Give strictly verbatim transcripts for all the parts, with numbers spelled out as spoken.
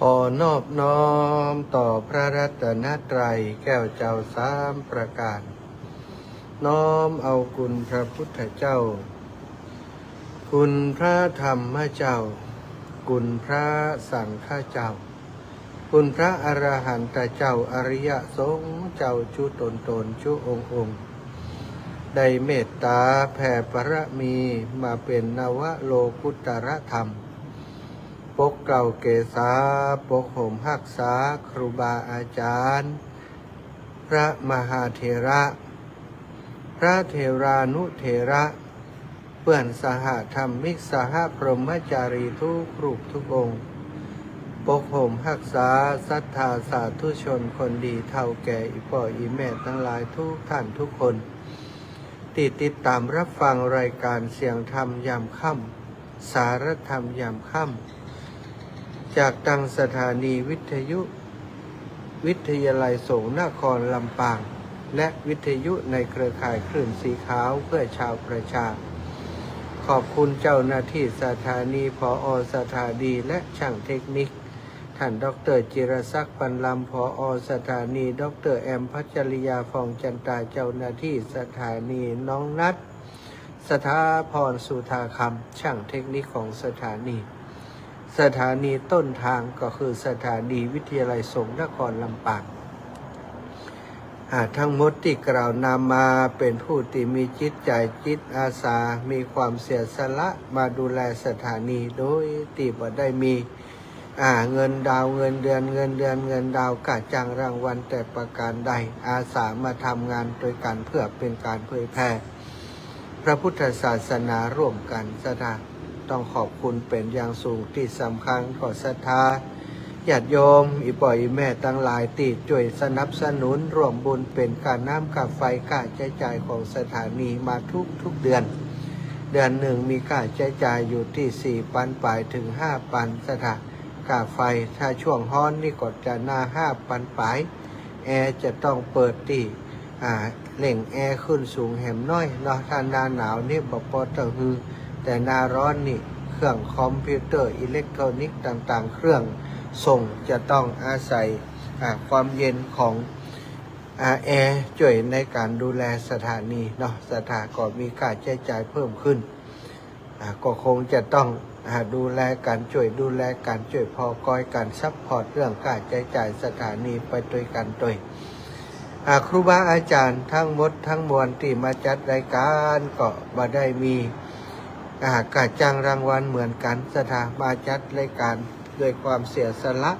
ขอนอบน้อมต่อพระรัตนตรัยแก้วเจ้าสามประการ น้อมเอาคุณพระพุทธเจ้า คุณพระธรรมเจ้า คุณพระสังฆเจ้า คุณพระอรหันตเจ้า อริยสงฆ์เจ้า จุตนตน จุองค์องค์ ได้เมตตาแผ่บารมีมาเป๋นนวโลกุตตรธรรม ปกเกล้าเกษา ปกห่มฮักษาครูบาอาจารย์ พระมหาเถระ พระเถรานุเถระ เปื้อนสหธรรมิก สหพรหมจารีทุกรูปทุกองค์ ปกห่มฮักษาศรัทธาสาธุชนคนดี เฒ่าแก่อี่ป้ออี่แม่ตังหลายทุกท่านทุกคน ตี้ติดต๋ามฮับฟังรายก๋านเสียงธรรมยามค่ำ สารธรรมยามค่ำ จากตังสถานีวิทยุ วิทยาลัยสงฆ์นครลำปาง และวิทยุในเครือข่ายคลื่นสีขาวเพื่อชาวประชา ขอบคุณเจ้าหน้าตี้สถานี ผอ.สถานี และช่างเทคนิค ท่านด็อกเตอร์จิรศักดิ์ ปันลำ ผอ.สถานี ด็อกเตอร์แอม พัชริยา ฟองจันตา เจ้าหน้าตี้สถานี น้องนัท สถาพร สุธาคำ ช่างเทคนิคของสถานี สถานีต้นทางก็คือสถานีวิทยาลัยสงฆ์นครลำปาง อ่า ทั้งหมดตี้กล่าวนำมาเป๋นผู้ตี้มีจิตใจ๋จิตอาสา มีความเสียสละมาดูแลสถานี โดยตี้บ่ได้มี อ่า เงินดาวเงินเดือน เงินเดือนเงินดาว ค่าจ้างรางวัลแต่ประการใด อาสามาทำงานตวยกั๋นเพื่อเป๋นก๋านเผยแผ่พระพุทธศาสนาร่วมกั๋น ศรัทธาต้องขอบคุณเป๋นอย่างสูง ตี้สำคัญก็ศรัทธาญาติโยมอี่ป้ออี่แม่ตังหลายตี้จ้วยสนับสนุนร่วมบุญเป๋นก้าน้ำก้าไฟ ก้าใจ๊จ่ายของสถานีมาทุกๆ เดือน เดือนนึ่งมีก้าใจ๊จ่ายอยู่ตี้สี่ปันป๋ายเถิงห้าปัน ศรัทธา ก้าไฟ ถ้าช่วงฮ้อนนี่ก็จะนาห้าปันป๋าย แอร์จะต้องเปิดตี้ อ่า เร่งแอร์ขึ้นสูงแหมน้อยเนาะ ถ้านาหนาวนี่บ่ปอเต๊อะฮือ แต่นาฮ้อนนี่เครื่องคอมพิวเตอร์อิเล็กทรอนิกส์ต่างๆ เครื่องส่งจะต้องอาศัย อ่า ความเย็นของ อ่า แอร์จ้วยในก๋านดูแลสถานีเนาะ ศรัทธาก็มีก้าใจ๊จ่ายเพิ่มขึ้น อ่า ก็คงจะต้อง อ่า ดูแลกั๋น จ้วยดูแลกั๋น จ้วยผ่อกอยกั๋น ซัพพอร์ตเรื่องก้าใจ๊จ่ายสถานีไปตวยกั๋นตวย อ่า ครูบาอาจ๋ารย์ทั้งหมดทั้งมวลตี้มาจัดรายก๋านก็บ่ได้มี อ่า ก้าจ้างรางวัลเหมือนกั๋น ศรัทธามาจัดรายก๋านด้วยความเสียสละ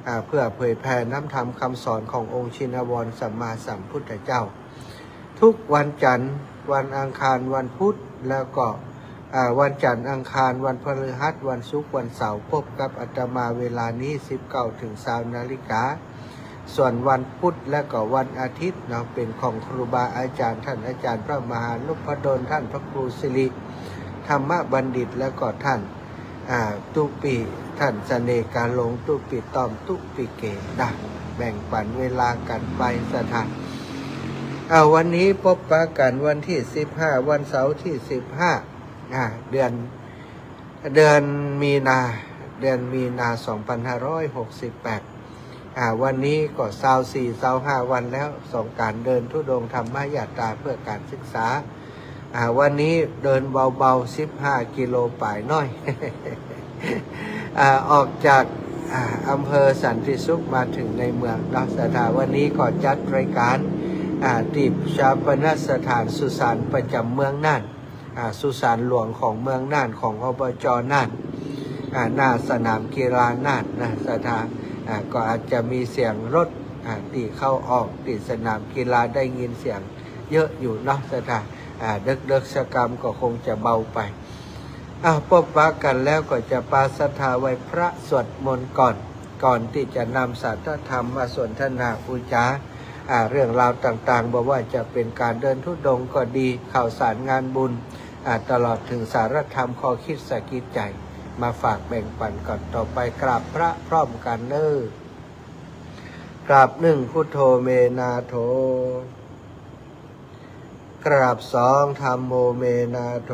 อ่า เพื่อเผยแผ่น้ำธรรมคำสอนขององค์ชินวรสัมมาสัมพุทธเจ้า ทุกวันจันทร์ วันอังคาร วันพุธ แล้วก็ อ่า วันจันทร์ อังคาร วันพฤหัส วันศุกร์ วันเสาร์ พบกับอาตมาเวลานี้ สิบเก้าเถิงซาวนาฬิกา ส่วนวันพุธและก็วันอาทิตย์เนาะ เป๋นของครูบาอาจ๋ารย์ ท่านอาจ๋ารย์พระมหานพดล ท่านพระครูสิริธรรมบัณฑิต แล้วก็ท่าน อ่า ตุ๊ปิ ท่านเสน่ห์กาหลง ตุ๊ปิต้อม ตุ๊ปิเกตนะ แบ่งปั๋นเวลากั๋นไป ศรัทธา อ่า วันนี้พบปะกั๋นวันตี้สิบห้า วันเสาร์ตี้สิบห้า อ่า เดือน เดือนมีนา เดือนมีนา สองพันห้าร้อยหกสิบแปด อ่า วันนี้ก็ซาวสี่ ซาวห้าวันแล้ว สองก๋านเดินธุดงค์ธรรมยาตราเพื่อก๋านศึกษา อ่า วันนี้เดินเบาๆ สิบห้ากิโลป๋ายน้อย อ่า ออกจาก อ่า อำเภอสันติสุขมาเถิงในเมืองเนาะ ศรัทธา วันนี้ก็จัดรายก๋าน อ่า ตี้ชาปนสถานสุสานประจ๋ำเมืองน่าน อ่า สุสานหลวงของเมืองน่าน ของ อบจ. น่าน อ่า หน้าสนามกีฬาน่านนะ ศรัทธา อ่า ก็อาจจะมีเสียงรถ อ่า ตี้เข้าออกตี้สนามกีฬา ได้ยินเสียงเยอะอยู่เนาะ ศรัทธา อ่า เดิกๆ สะกำก็คงจะเบาไป อ่า พบปะกั๋นแล้วก็จะปาศรัทธาไหว้พระสวดมนต์ก่อน ก่อนตี้จะนำสัทธธรรมมาสนทนาปู๋จา อ่า เรื่องราวต่างๆ บ่ว่าจะเป๋นก๋านเดินธุดงค์ก็ดี ข่าวสารงานบุญ อ่า ตลอดเถิงสารธรรมข้อคิดสะกิดใจ๋ มาฝากแบ่งปั๋นก่อน ต่อไปกราบพระพร้อมกั๋นเน่อ กราบหนึ่ง พุทโธ เม นาโถ กราบสอง ธัมโม เม นาโถ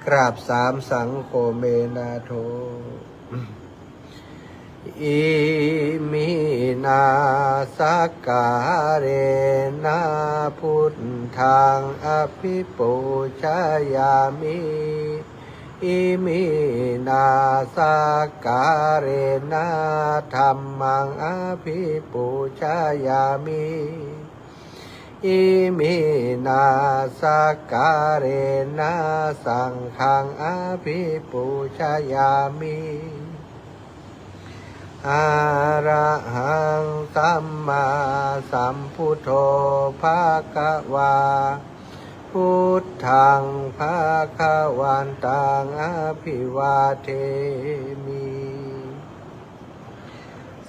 กราบสามสังโฆเม นาโถ Iminā sakkārena buddhaṃ abhipūjayāmi. Iminā sakkārena dhammaṃ abhipūjayāmi. Iminā sakkārena saṅghaṃ abhipūjayāmi. Arahaṃ sammāsambuddho bhagavā, buddhaṃ bhagavantaṃ abhivādemi.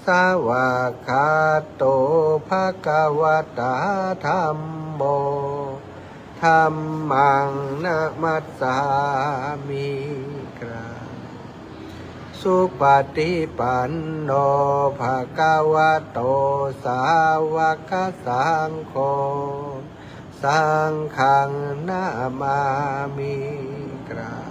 Svākkhāto bhagavatā dhammo, dhammaṃ namassāmi. กราบ Supaṭipanno bhagavato sāvakasaṅgho, saṅghaṃ namāmi. กราบ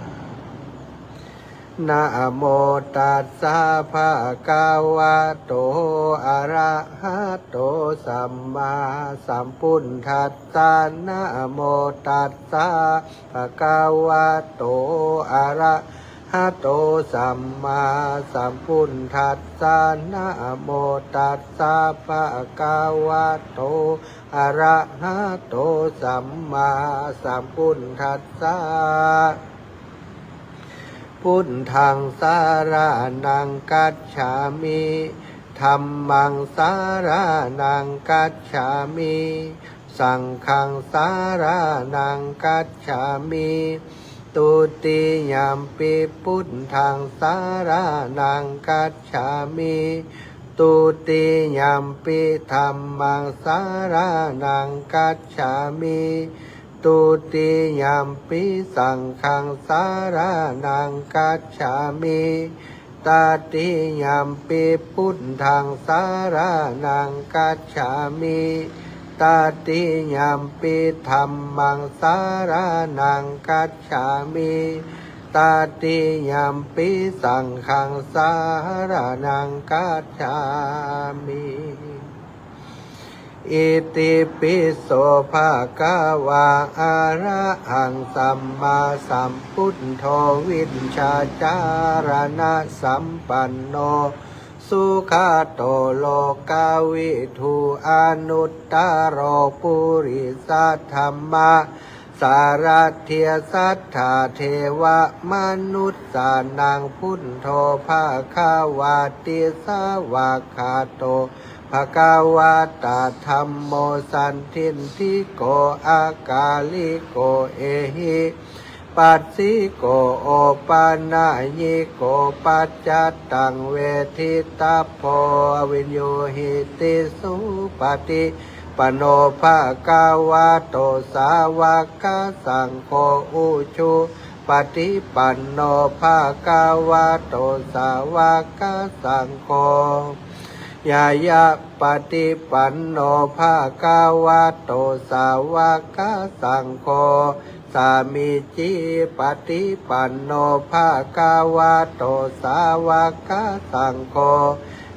Namo tassa bhagavato arahato sammāsambuddhassa. Namo tassa bhagavato arahato sammāsambuddhassa. Namo tassa bhagavato arahato sammāsambuddhassa. Buddhaṃ saraṇaṃ gacchāmi. Dhammaṃ saraṇaṃ gacchāmi. Saṅghaṃ saraṇaṃ gacchāmi. Dutiyampi buddhaṃ saraṇaṃ gacchāmi. Dutiyampi dhammaṃ saraṇaṃ gacchāmi. Dutiyampi saṅghaṃ saraṇaṃ gacchāmi. Tatiyampi buddhaṃ saraṇaṃ gacchāmi. Tatiyampi dhammaṃ saraṇaṃ gacchāmi. Tatiyampi saṅghaṃ saraṇaṃ gacchāmi. Iti pi so bhagavā arahaṃ sammāsambuddho vijjācaraṇasampanno sugato lokavidū anuttaro purisadamma sārathi satthā devamanussānaṃ buddho bhagavāti. Svākkhāto bhagavatā dhammo sandiṭṭhiko akāliko ehipassiko opanayiko paccattaṃ veditabbo viññūhīti. Supaṭi panno bhagavato sāvakasaṅgho, ujupaṭipanno bhagavato sāvakasaṅgho, ñāyapaṭipanno bhagavato sāvakasaṅgho, sāmīcipaṭipanno bhagavato sāvakasaṅgho,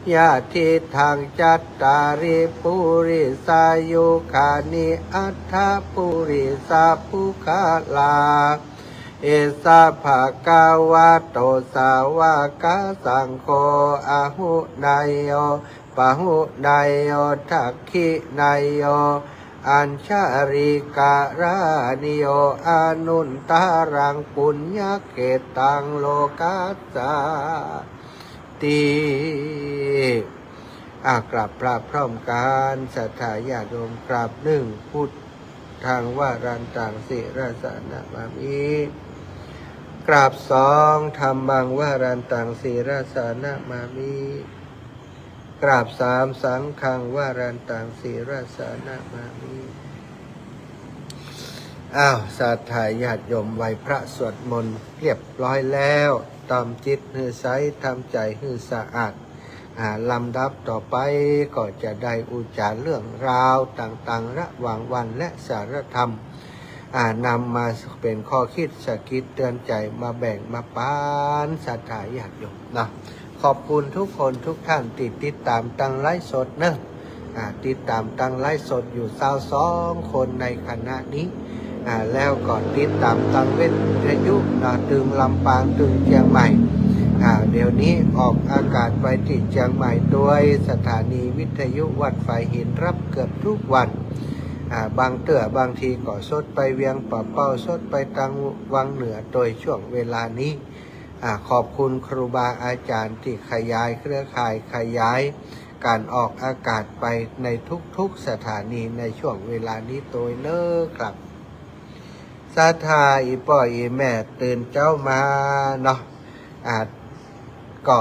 yadidaṃ cattāri purisayugāni aṭṭha purisapuggalā, esa bhagavato sāvakasaṅgho, āhuneyyo pāhuneyyo dakkhiṇeyyo añjalikaraṇīyo anuttaraṃ puññakkhettaṃ lokassāti. อ่ะ กราบพระพร้อมกัน ศรัทธาญาติโยม กราบ หนึ่ง Buddhaṃ varantaṃ sirasā namāmi. กราบ สอง Dhammaṃ varantaṃ sirasā namāmi. กราบ สาม Saṅghaṃ varantaṃ sirasā namāmi. อ้าว ศรัทธาญาติโยม ไหว้พระสวดมนต์เรียบร้อยแล้ว ตอมจิตหื้อใส ทำใจ๋หื้อสะอาด อ่า ลำดับต่อไปก็จะได้อุจจาเรื่องราวต่างๆ ระหว่างวันและสาระธรรม อ่า นำมาเป๋นข้อคิดสะกิดเตื๋อนใจ๋ มาแบ่งมาปันศรัทธาญาติโยมเนาะ ขอบคุณทุกคนทุกท่านตี้ติดต๋ามตางไลฟ์สดเนาะ อ่า ติดต๋ามตางไลฟ์สดอยู่ซาวสองคนในขณะนี้ อ่า แล้วก็ติดต๋ามตางวิทยุเนาะ ตึงลำปาง ตึงเจียงใหม่ อ่า เดี๋ยวนี้ออกอากาศไปตี้เจียงใหม่โดยสถานีวิทยุวัดฝายหิน ฮับเกือบกู้วัน อ่า บางเตื้อบางทีก็สดไปเวียงป่าเป้า สดไปตางวังเหนือโดยช่วงเวลานี้ อ่า ขอบคุณครูบาอาจ๋ารย์ตี้ขยายเครือข่าย ขยายก๋านออกอากาศไปในทุกๆสถานีในช่วงเวลานี้โตยเน้อครับ ศรัทธาอี่ป้ออี่แม่ตื่นเจ๊ามาเนาะ อ่า ก็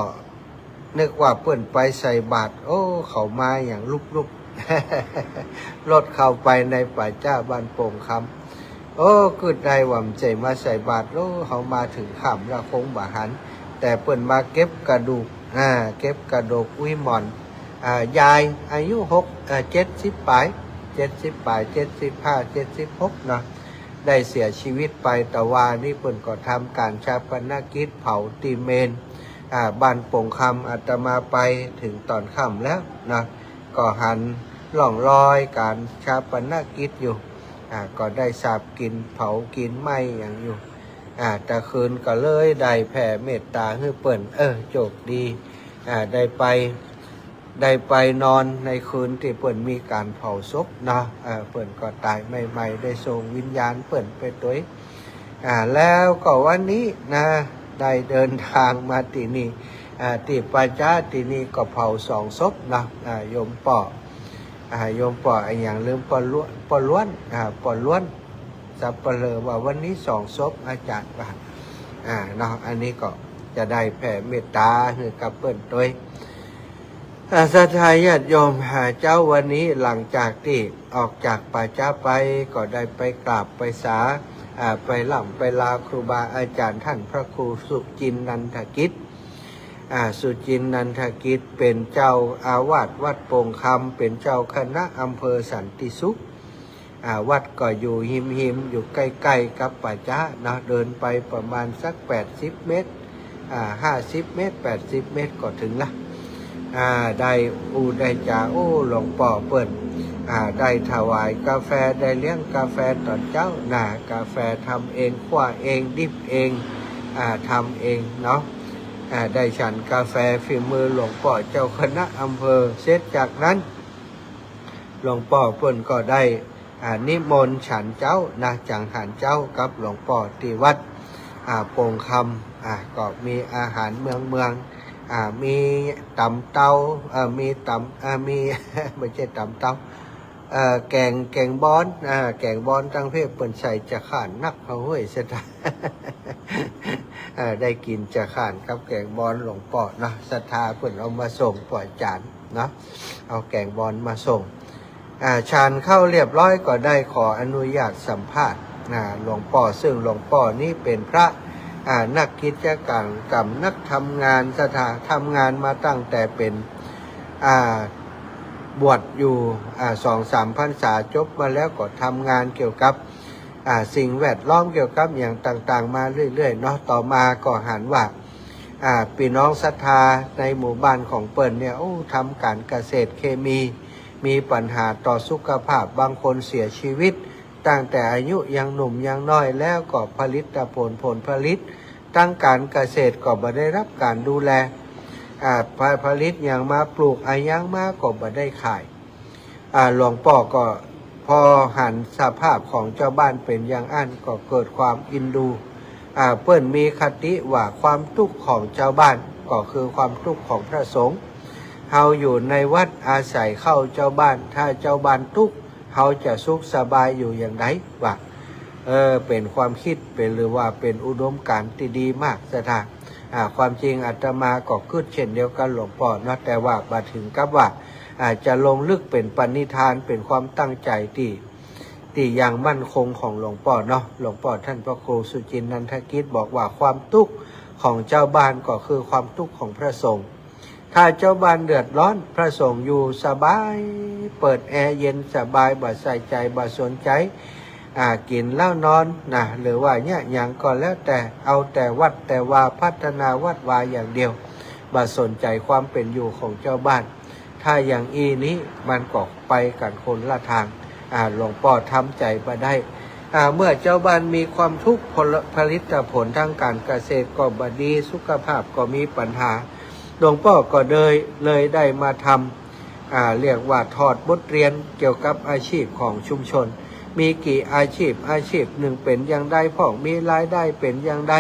นึกว่าเปิ้นไปใส่บาตร โอ้ เขามาอย่างลุบๆ รถเข้าไปในป่าจ๊าบ้านโป่งคำ โอ้ กึ๊ดได้ว่าบ่ใจ้มาใส่บาตร โอ้ เฮามาเถิงค่ำแล้วคงบ่หัน แต่เปิ้นมาเก็บกระดูก อ่า เก็บกระดูกอุ๊ยหม่อน อ่า ยายอายุหก อ่า เจ็ดสิบป๋าย เจ็ดสิบป๋าย เจ็ดสิบห้า เจ็ดสิบหกเนาะ ได้เสียชีวิตไป แต่วานี้เปิ้นก็ทำก๋านฌาปนกิจเผาตี้เมรุ อ่า บ้านโป่งคำ อาตมาไปเถิงต๋อนค่ำแล้วเนาะ ก็หันร่องรอยก๋านฌาปนกิจอยู่ อ่า ก็ได้สาบกิ๋นเผากิ๋นไหม้อย่างอยู่ อ่า ตะคืนก็เลยได้แผ่เมตต๋าหื้อเปิ้น เออ โจคดี อ่า ได้ไป ได้ไปนอนในคืนตี้เปิ้นมีก๋านเผาศพเนาะ อ่า เปิ้นก็ต๋ายใหม่ๆ ได้ส่งวิญญาณเปิ้นไปโตย อ่า แล้วก็วันนี้นะ ได้เดินทางมาตี้นี่ อ่า ตี้ป่าจ๊าตี้นี่ก็เผาสองศพเนาะ อ่า โยมป้อ อ่า โยมป้ออะหยังลืม ป้อล้วน ป้อล้วน อ่า ป้อล้วน สัปเหร่อว่าวันนี้สองศพ อาจ๋ารย์ว่า อ่า เนาะ อันนี้ก็จะได้แผ่เมตต๋าหื้อกับเปิ้นโตย อ่า ศรัทธาญาติโยม อ่า เจ๊าวันนี้หลังจากตี้ออกจากป่าจ๊าไป ก็ได้ไปกราบไปสา อ่า ไปล่ำไปลาครูบาอาจ๋ารย์ต้านพระครูสุจินนันทกิจ อ่า สุจินนันทกิจเป๋นเจ้าอาวาสวัดโป่งคำ เป๋นเจ้าคณะอำเภอสันติสุข อ่า วัดก็อยู่ฮิมๆ อยู่ใก้ๆ กับป่าจ๊าเนาะ เดินไปประมาณสักแปดสิบเมตร อ่า ห้าสิบเมตร แปดสิบเมตรก็เถิงละ อ่า ได้อู้ได้จ๋า โอ้ หลวงป้อเปิ้น อ่า ได้ถวายก๋าแฟ ได้เลี้ยงก๋าแฟต๋อนเจ๊านะ ก๋าแฟทำเอง คั่วเอง ดริปเอง อ่า ทำเองเนาะ อ่า ได้ฉันก๋าแฟฝีมือหลวงป้อเจ้าคณะอำเภอ เสร็จจากนั้น หลวงป้อเปิ้นก็ได้ อ่า นิมนต์ฉันเจ๊านะ จังหันเจ๊ากับหลวงป้อตี้วัด อ่า โป่งคำ อ่า ก็มีอาหารเมืองๆ อ่า มีต๋ำเตา เอ่อ มีต๋ำ อ่า มี บ่ใจ้ต๋ำเตา เอ่อ แก๋ง แก๋งบอน อ่า แก๋งบอน ตางเพศเปิ้นใส่จะข้านนัก เฮาเฮ้ย ศรัทธา เอ่อ ได้กิ๋นจะข้านกับแก๋งบอนหลวงป้อเนาะ ศรัทธาเปิ้นเอามาส่งป้ออาจ๋ารย์เนาะ เอาแก๋งบอนมาส่ง อ่า ฉันข้าวเรียบร้อยก็ได้ขออนุญาตสัมภาษณ์ อ่า หลวงป้อ ซึ่งหลวงป้อนี้เป๋นพระ อ่า นักกิจกรรม นักทำงาน ศรัทธา ทำงานมาตั้งแต่เป๋น อ่า บวชอยู่ อ่า สองสามพรรษา จบมาแล้วก็ทำงานเกี่ยวกับ อ่า สิ่งแวดล้อม เกี่ยวกับอย่างต่างๆ มาเรื่อยๆ เนาะ ต่อมาก็หันว่า อ่า ปี้น้องศรัทธาในหมู่บ้านของเปิ้นเนี่ย โอ้ ทำก๋านเกษตรเคมี มีปัญหาต่อสุขภาพ บางคนเสียชีวิต ตั้งแต่อายุยังหนุ่มยังน้อย แล้วก็ผลิตผล ผลผลิต ตางก๋านเกษตรก็บ่ได้ฮับก๋านดูแล อ่า ผ- ผลิตหยังมา ปลูกอะหยังมาก็บ่ได้ขาย อ่า หลวงป้อก็พอหันสภาพของจาวบ้านเป๋นอย่างอั้น ก็เกิดความเอ็นดู อ่า เปิ้นมีคติว่าความตุ๊กข์ของจาวบ้านก็คือความตุ๊กข์ของพระสงฆ์ เฮาอยู่ในวัดอาศัยข้าวจาวบ้าน ถ้าจาวบ้านตุ๊กข์ เฮาจะสุขสบายอยู่อย่างใด ว่า เออ เป๋นความกึ๊ด เป๋น หรือว่าเป๋นอุดมการณ์ตี้ดีมาก ศรัทธา อ่า ความจริงอาตมาก็กึ๊ดเช่นเดียวกับหลวงป้อเนาะ แต่ว่าบ่เถิงกับว่า อ่า จะลงลึกเป๋นปณิธาน เป๋นความตั้งใจ๋ตี้ ตี้อย่างมั่นคงของหลวงป้อเนาะ หลวงป้อต้านพระครูสุจินนันทกิจบอกว่าความตุ๊กข์ของจาวบ้านก็คือความตุ๊กข์ของพระสงฆ์ ถ้าจาวบ้านเดือดร้อน พระสงฆ์อยู่สบาย เปิดแอร์เย็นสบาย บ่ใส่ใจ๋ บ่สนใจ๋ อ่า กิ๋นแล้วนอนนะ หรือว่าเยียะหยังก็แล้วแต่ เอาแต่วัดแต่วา พัฒนาวัดวาอย่างเดียว บ่สนใจ๋ความเป๋นอยู่ของจาวบ้าน ถ้าอย่างอี้นี้มันก็ไปกั๋นคนละตาง อ่า หลวงป้อทำใจ๋บ่ได้ อ่า เมื่อจาวบ้านมีความตุ๊กข์ ผล ผลิตผลตางก๋านเกษตรก็บ่ดี สุขภาพก็มีปัญหา หลวงป้อก็เลย เลยได้มาทำ อ่า เรียกว่าถอดบทเรียนเกี่ยวกับอาชีพของชุมชน มีกี่อาชีพ อาชีพนึ่งเป๋นอย่างใด พอมีรายได้เป๋นอย่างใด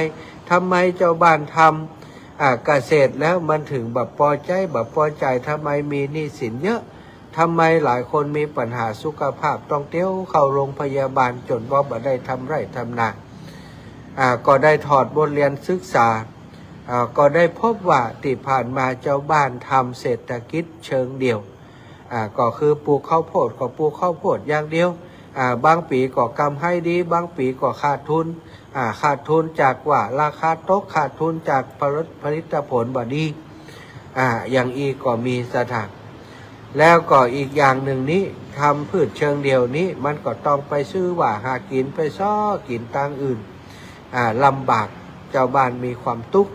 ทำไมจาวบ้านทำ อ่า เกษตรแล้วมันถึงบ่ปอใจ๋ บ่ปอใจ๋ ทำไมมีหนี้สินเยอะ ทำไมหลายคนมีปัญหาสุขภาพ ต้องเตียวเข้าโรงพยาบาล จ๋นว่าบ่ได้ทำไร่ทำนา อ่า ก็ได้ถอดบทเรียนศึกษา อ่า ก็ได้พบว่าตี้ผ่านมาจาวบ้านทำเศรษฐกิจเชิงเดี่ยว อ่า ก็คือปลูกข้าวโพดก็ปลูกข้าวโพดอย่างเดียว อ่า บางปี๋ก็กำไรดี บางปี๋ก็ขาดทุน อ่า ขาดทุนจากว่าราคาตก ขาดทุนจากผลิต ผลิตผลบ่ดี อ่า อย่างอี้ก็มีสถาน แล้วก็อีกอย่างนึ่งนี้ ทำพืชเชิงเดี่ยวนี้ มันก็ต้องไปซื้อว่าหากิ๋น ไปเซาะกิ๋นตางอื่น อ่า ลำบาก จาวบ้านมีความตุ๊กข์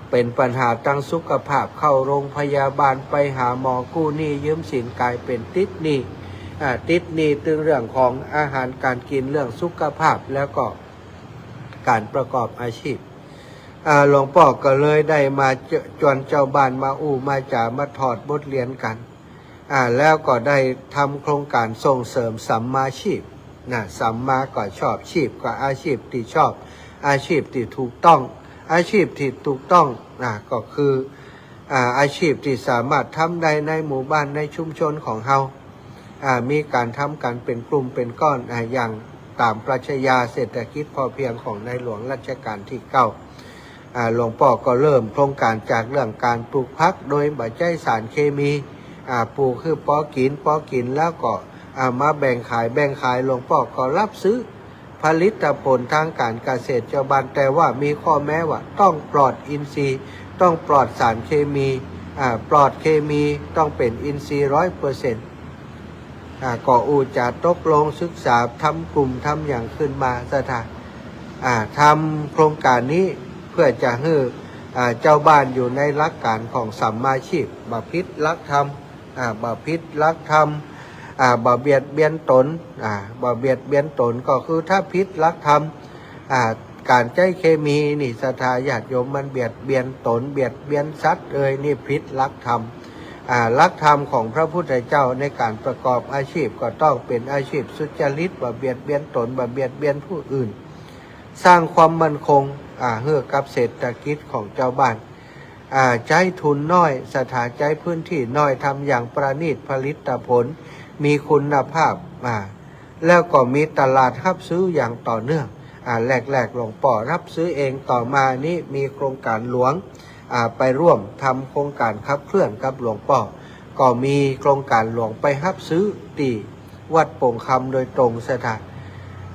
เป๋นปัญหาตางสุขภาพ เข้าโรงพยาบาล ไปหาหมอ กู้หนี้ยืมสิน ก๋ายเป๋นติดหนี้ อ่า ติดหนี้ตึงเรื่องของอาหารก๋านกิ๋น เรื่องสุขภาพ แล้วก็ก๋านประกอบอาชีพ อ่า หลวงป้อก็เลยได้มาเจอ จวนจาวบ้านมาอู้มาจ๋า มาถอดบทเรียนกั๋น อ่า แล้วก็ได้ทำโครงก๋านส่งเสริมสัมมาชีพนะ สัมมาก็ชอบ ชีพก็อาชีพตี้ชอบ อาชีพตี้ถูกต้อง อาชีพตี้ถูกต้องนะ ก็คือ อ่า อาชีพตี้สามารถทำได้ในหมู่บ้าน ในชุมชนของเฮา อ่า มีก๋านทำกั๋นเป๋นกลุ่มเป๋นก้อน อ่า อย่างต๋ามปรัชญาเศรษฐกิจพอเพียงของในหลวงรัชกาลตี้เก้า อ่า หลวงป้อก็เริ่มโครงก๋านจากเรื่องก๋านปลูกผักโดยบ่ใจ๊สารเคมี อ่า ปลูกหื้อปอกิ๋น ปอกิ๋นแล้วก็ อ่า มาแบ่งขาย แบ่งขาย หลวงป้อก็ฮับซื้อผลิตผลตางก๋านเกษตรจาวบ้าน แต่ว่ามีข้อแม้ว่าต้องปลอดอินทรีย์ ต้องปลอดสารเคมี อ่า ปลอดเคมี ต้องเป๋นอินทรีย์ร้อยเปอร์เซ็นต์ อ่า ก็อู้จ๋าตกลงศึกษาทำกลุ่มทำหยังขึ้นมาสถาน อ่า ทำโครงก๋านนี้เพื่อจะหื้อ อ่า จาวบ้านอยู่ในหลักก๋านของสัมมาชีพ บ่ผิดหลักธรรม อ่า บ่ผิดหลักธรรม อ่า บ่เบียดเบียนต๋น อ่า บ่เบียดเบียนต๋น ก็คือถ้าผิดหลักธรรม อ่า ก๋านใจ๊เคมีนี่ศรัทธาญาติโยม มันเบียดเบียนต๋น เบียดเบียนสัตว์เอย นี่ผิดหลักธรรม อ่า หลักธรรมของพระพุทธเจ้าในก๋านประกอบอาชีพก็ต้องเป๋นอาชีพสุจริต บ่เบียดเบียนต๋น บ่เบียดเบียนผู้อื่น สร้างความมั่นคง อ่า หื้อกับเศรษฐกิจของจาวบ้าน อ่า ใจ๊ทุนน้อย ศรัทธาใจ๊พื้นตี้น้อย ทำอย่างประณีต ผลิตผลมีคุณภาพ อ่า แล้วก็มีตลาดฮับซื้ออย่างต่อเนื่อง อ่า แรกๆ หลวงป้อฮับซื้อเอง ต่อมานี้มีโครงก๋านหลวง อ่า ไปร่วมทำโครงก๋านขับเคลื่อนกับหลวงป้อ ก็มีโครงก๋านหลวงไปฮับซื้อตี้วัดโป่งคำโดยตรงศรัทธา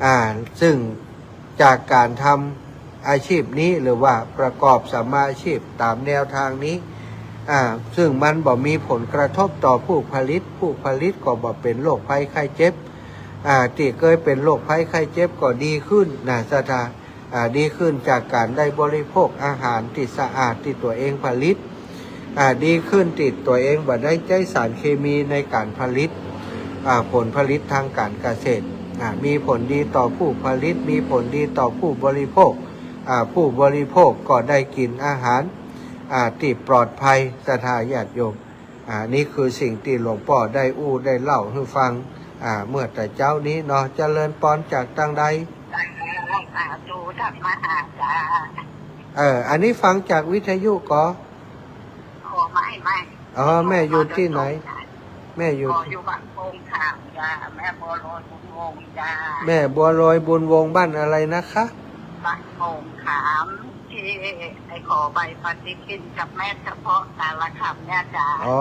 อ่า ซึ่งจากก๋านทำอาชีพนี้ หรือว่าประกอบสัมมาอาชีพต๋ามแนวตางนี้ อ่า ซึ่งมันบ่มีผลกระทบต่อผู้ผลิต ผู้ผลิตก็บ่เป๋นโรคภัยไข้เจ็บ อ่า ตี้เกยเป๋นโรคภัยไข้เจ็บก็ดีขึ้นนะศรัทธา อ่า ดีขึ้นจากก๋านได้บริโภคอาหารตี้สะอาดตี้ตั๋วเองผลิต อ่า ดีขึ้นตี้ตั๋วเองบ่ได้ใจ๊สารเคมีในก๋านผลิต อ่า ผลผลิตตางก๋านเกษตร อ่า มีผลดีต่อผู้ผลิต มีผลดีต่อผู้บริโภค อ่า ผู้บริโภคก็ได้กิ๋นอาหาร อ่า ตี้ปลอดภัยศรัทธาญาติโยม อ่า นี่คือสิ่งตี้หลวงป้อได้อู้ได้เล่าหื้อฟัง อ่า เมื่อแต่เจ๊านี้เนาะ เจริญปอนจากตางใด สาธุ ธรรมะอาจารย์ เออ อันนี้ฟังจากวิทยุก่อ ขอไม่ ไม่ อ๋อ แม่อยู่ตี้ไหน แม่อยู่ ขออยู่บ้านโป่งคำจ้า แม่บัวลอยบุญวงศ์จ้า แม่บัวลอยบุญวงศ์ บ้านอะไรนะคะ บ้านโป่งคำ ตี้ไอ้ขอใบปฏิทินกับแม่เฉพาะกาลคำเนี่ยจ้า อ๋อ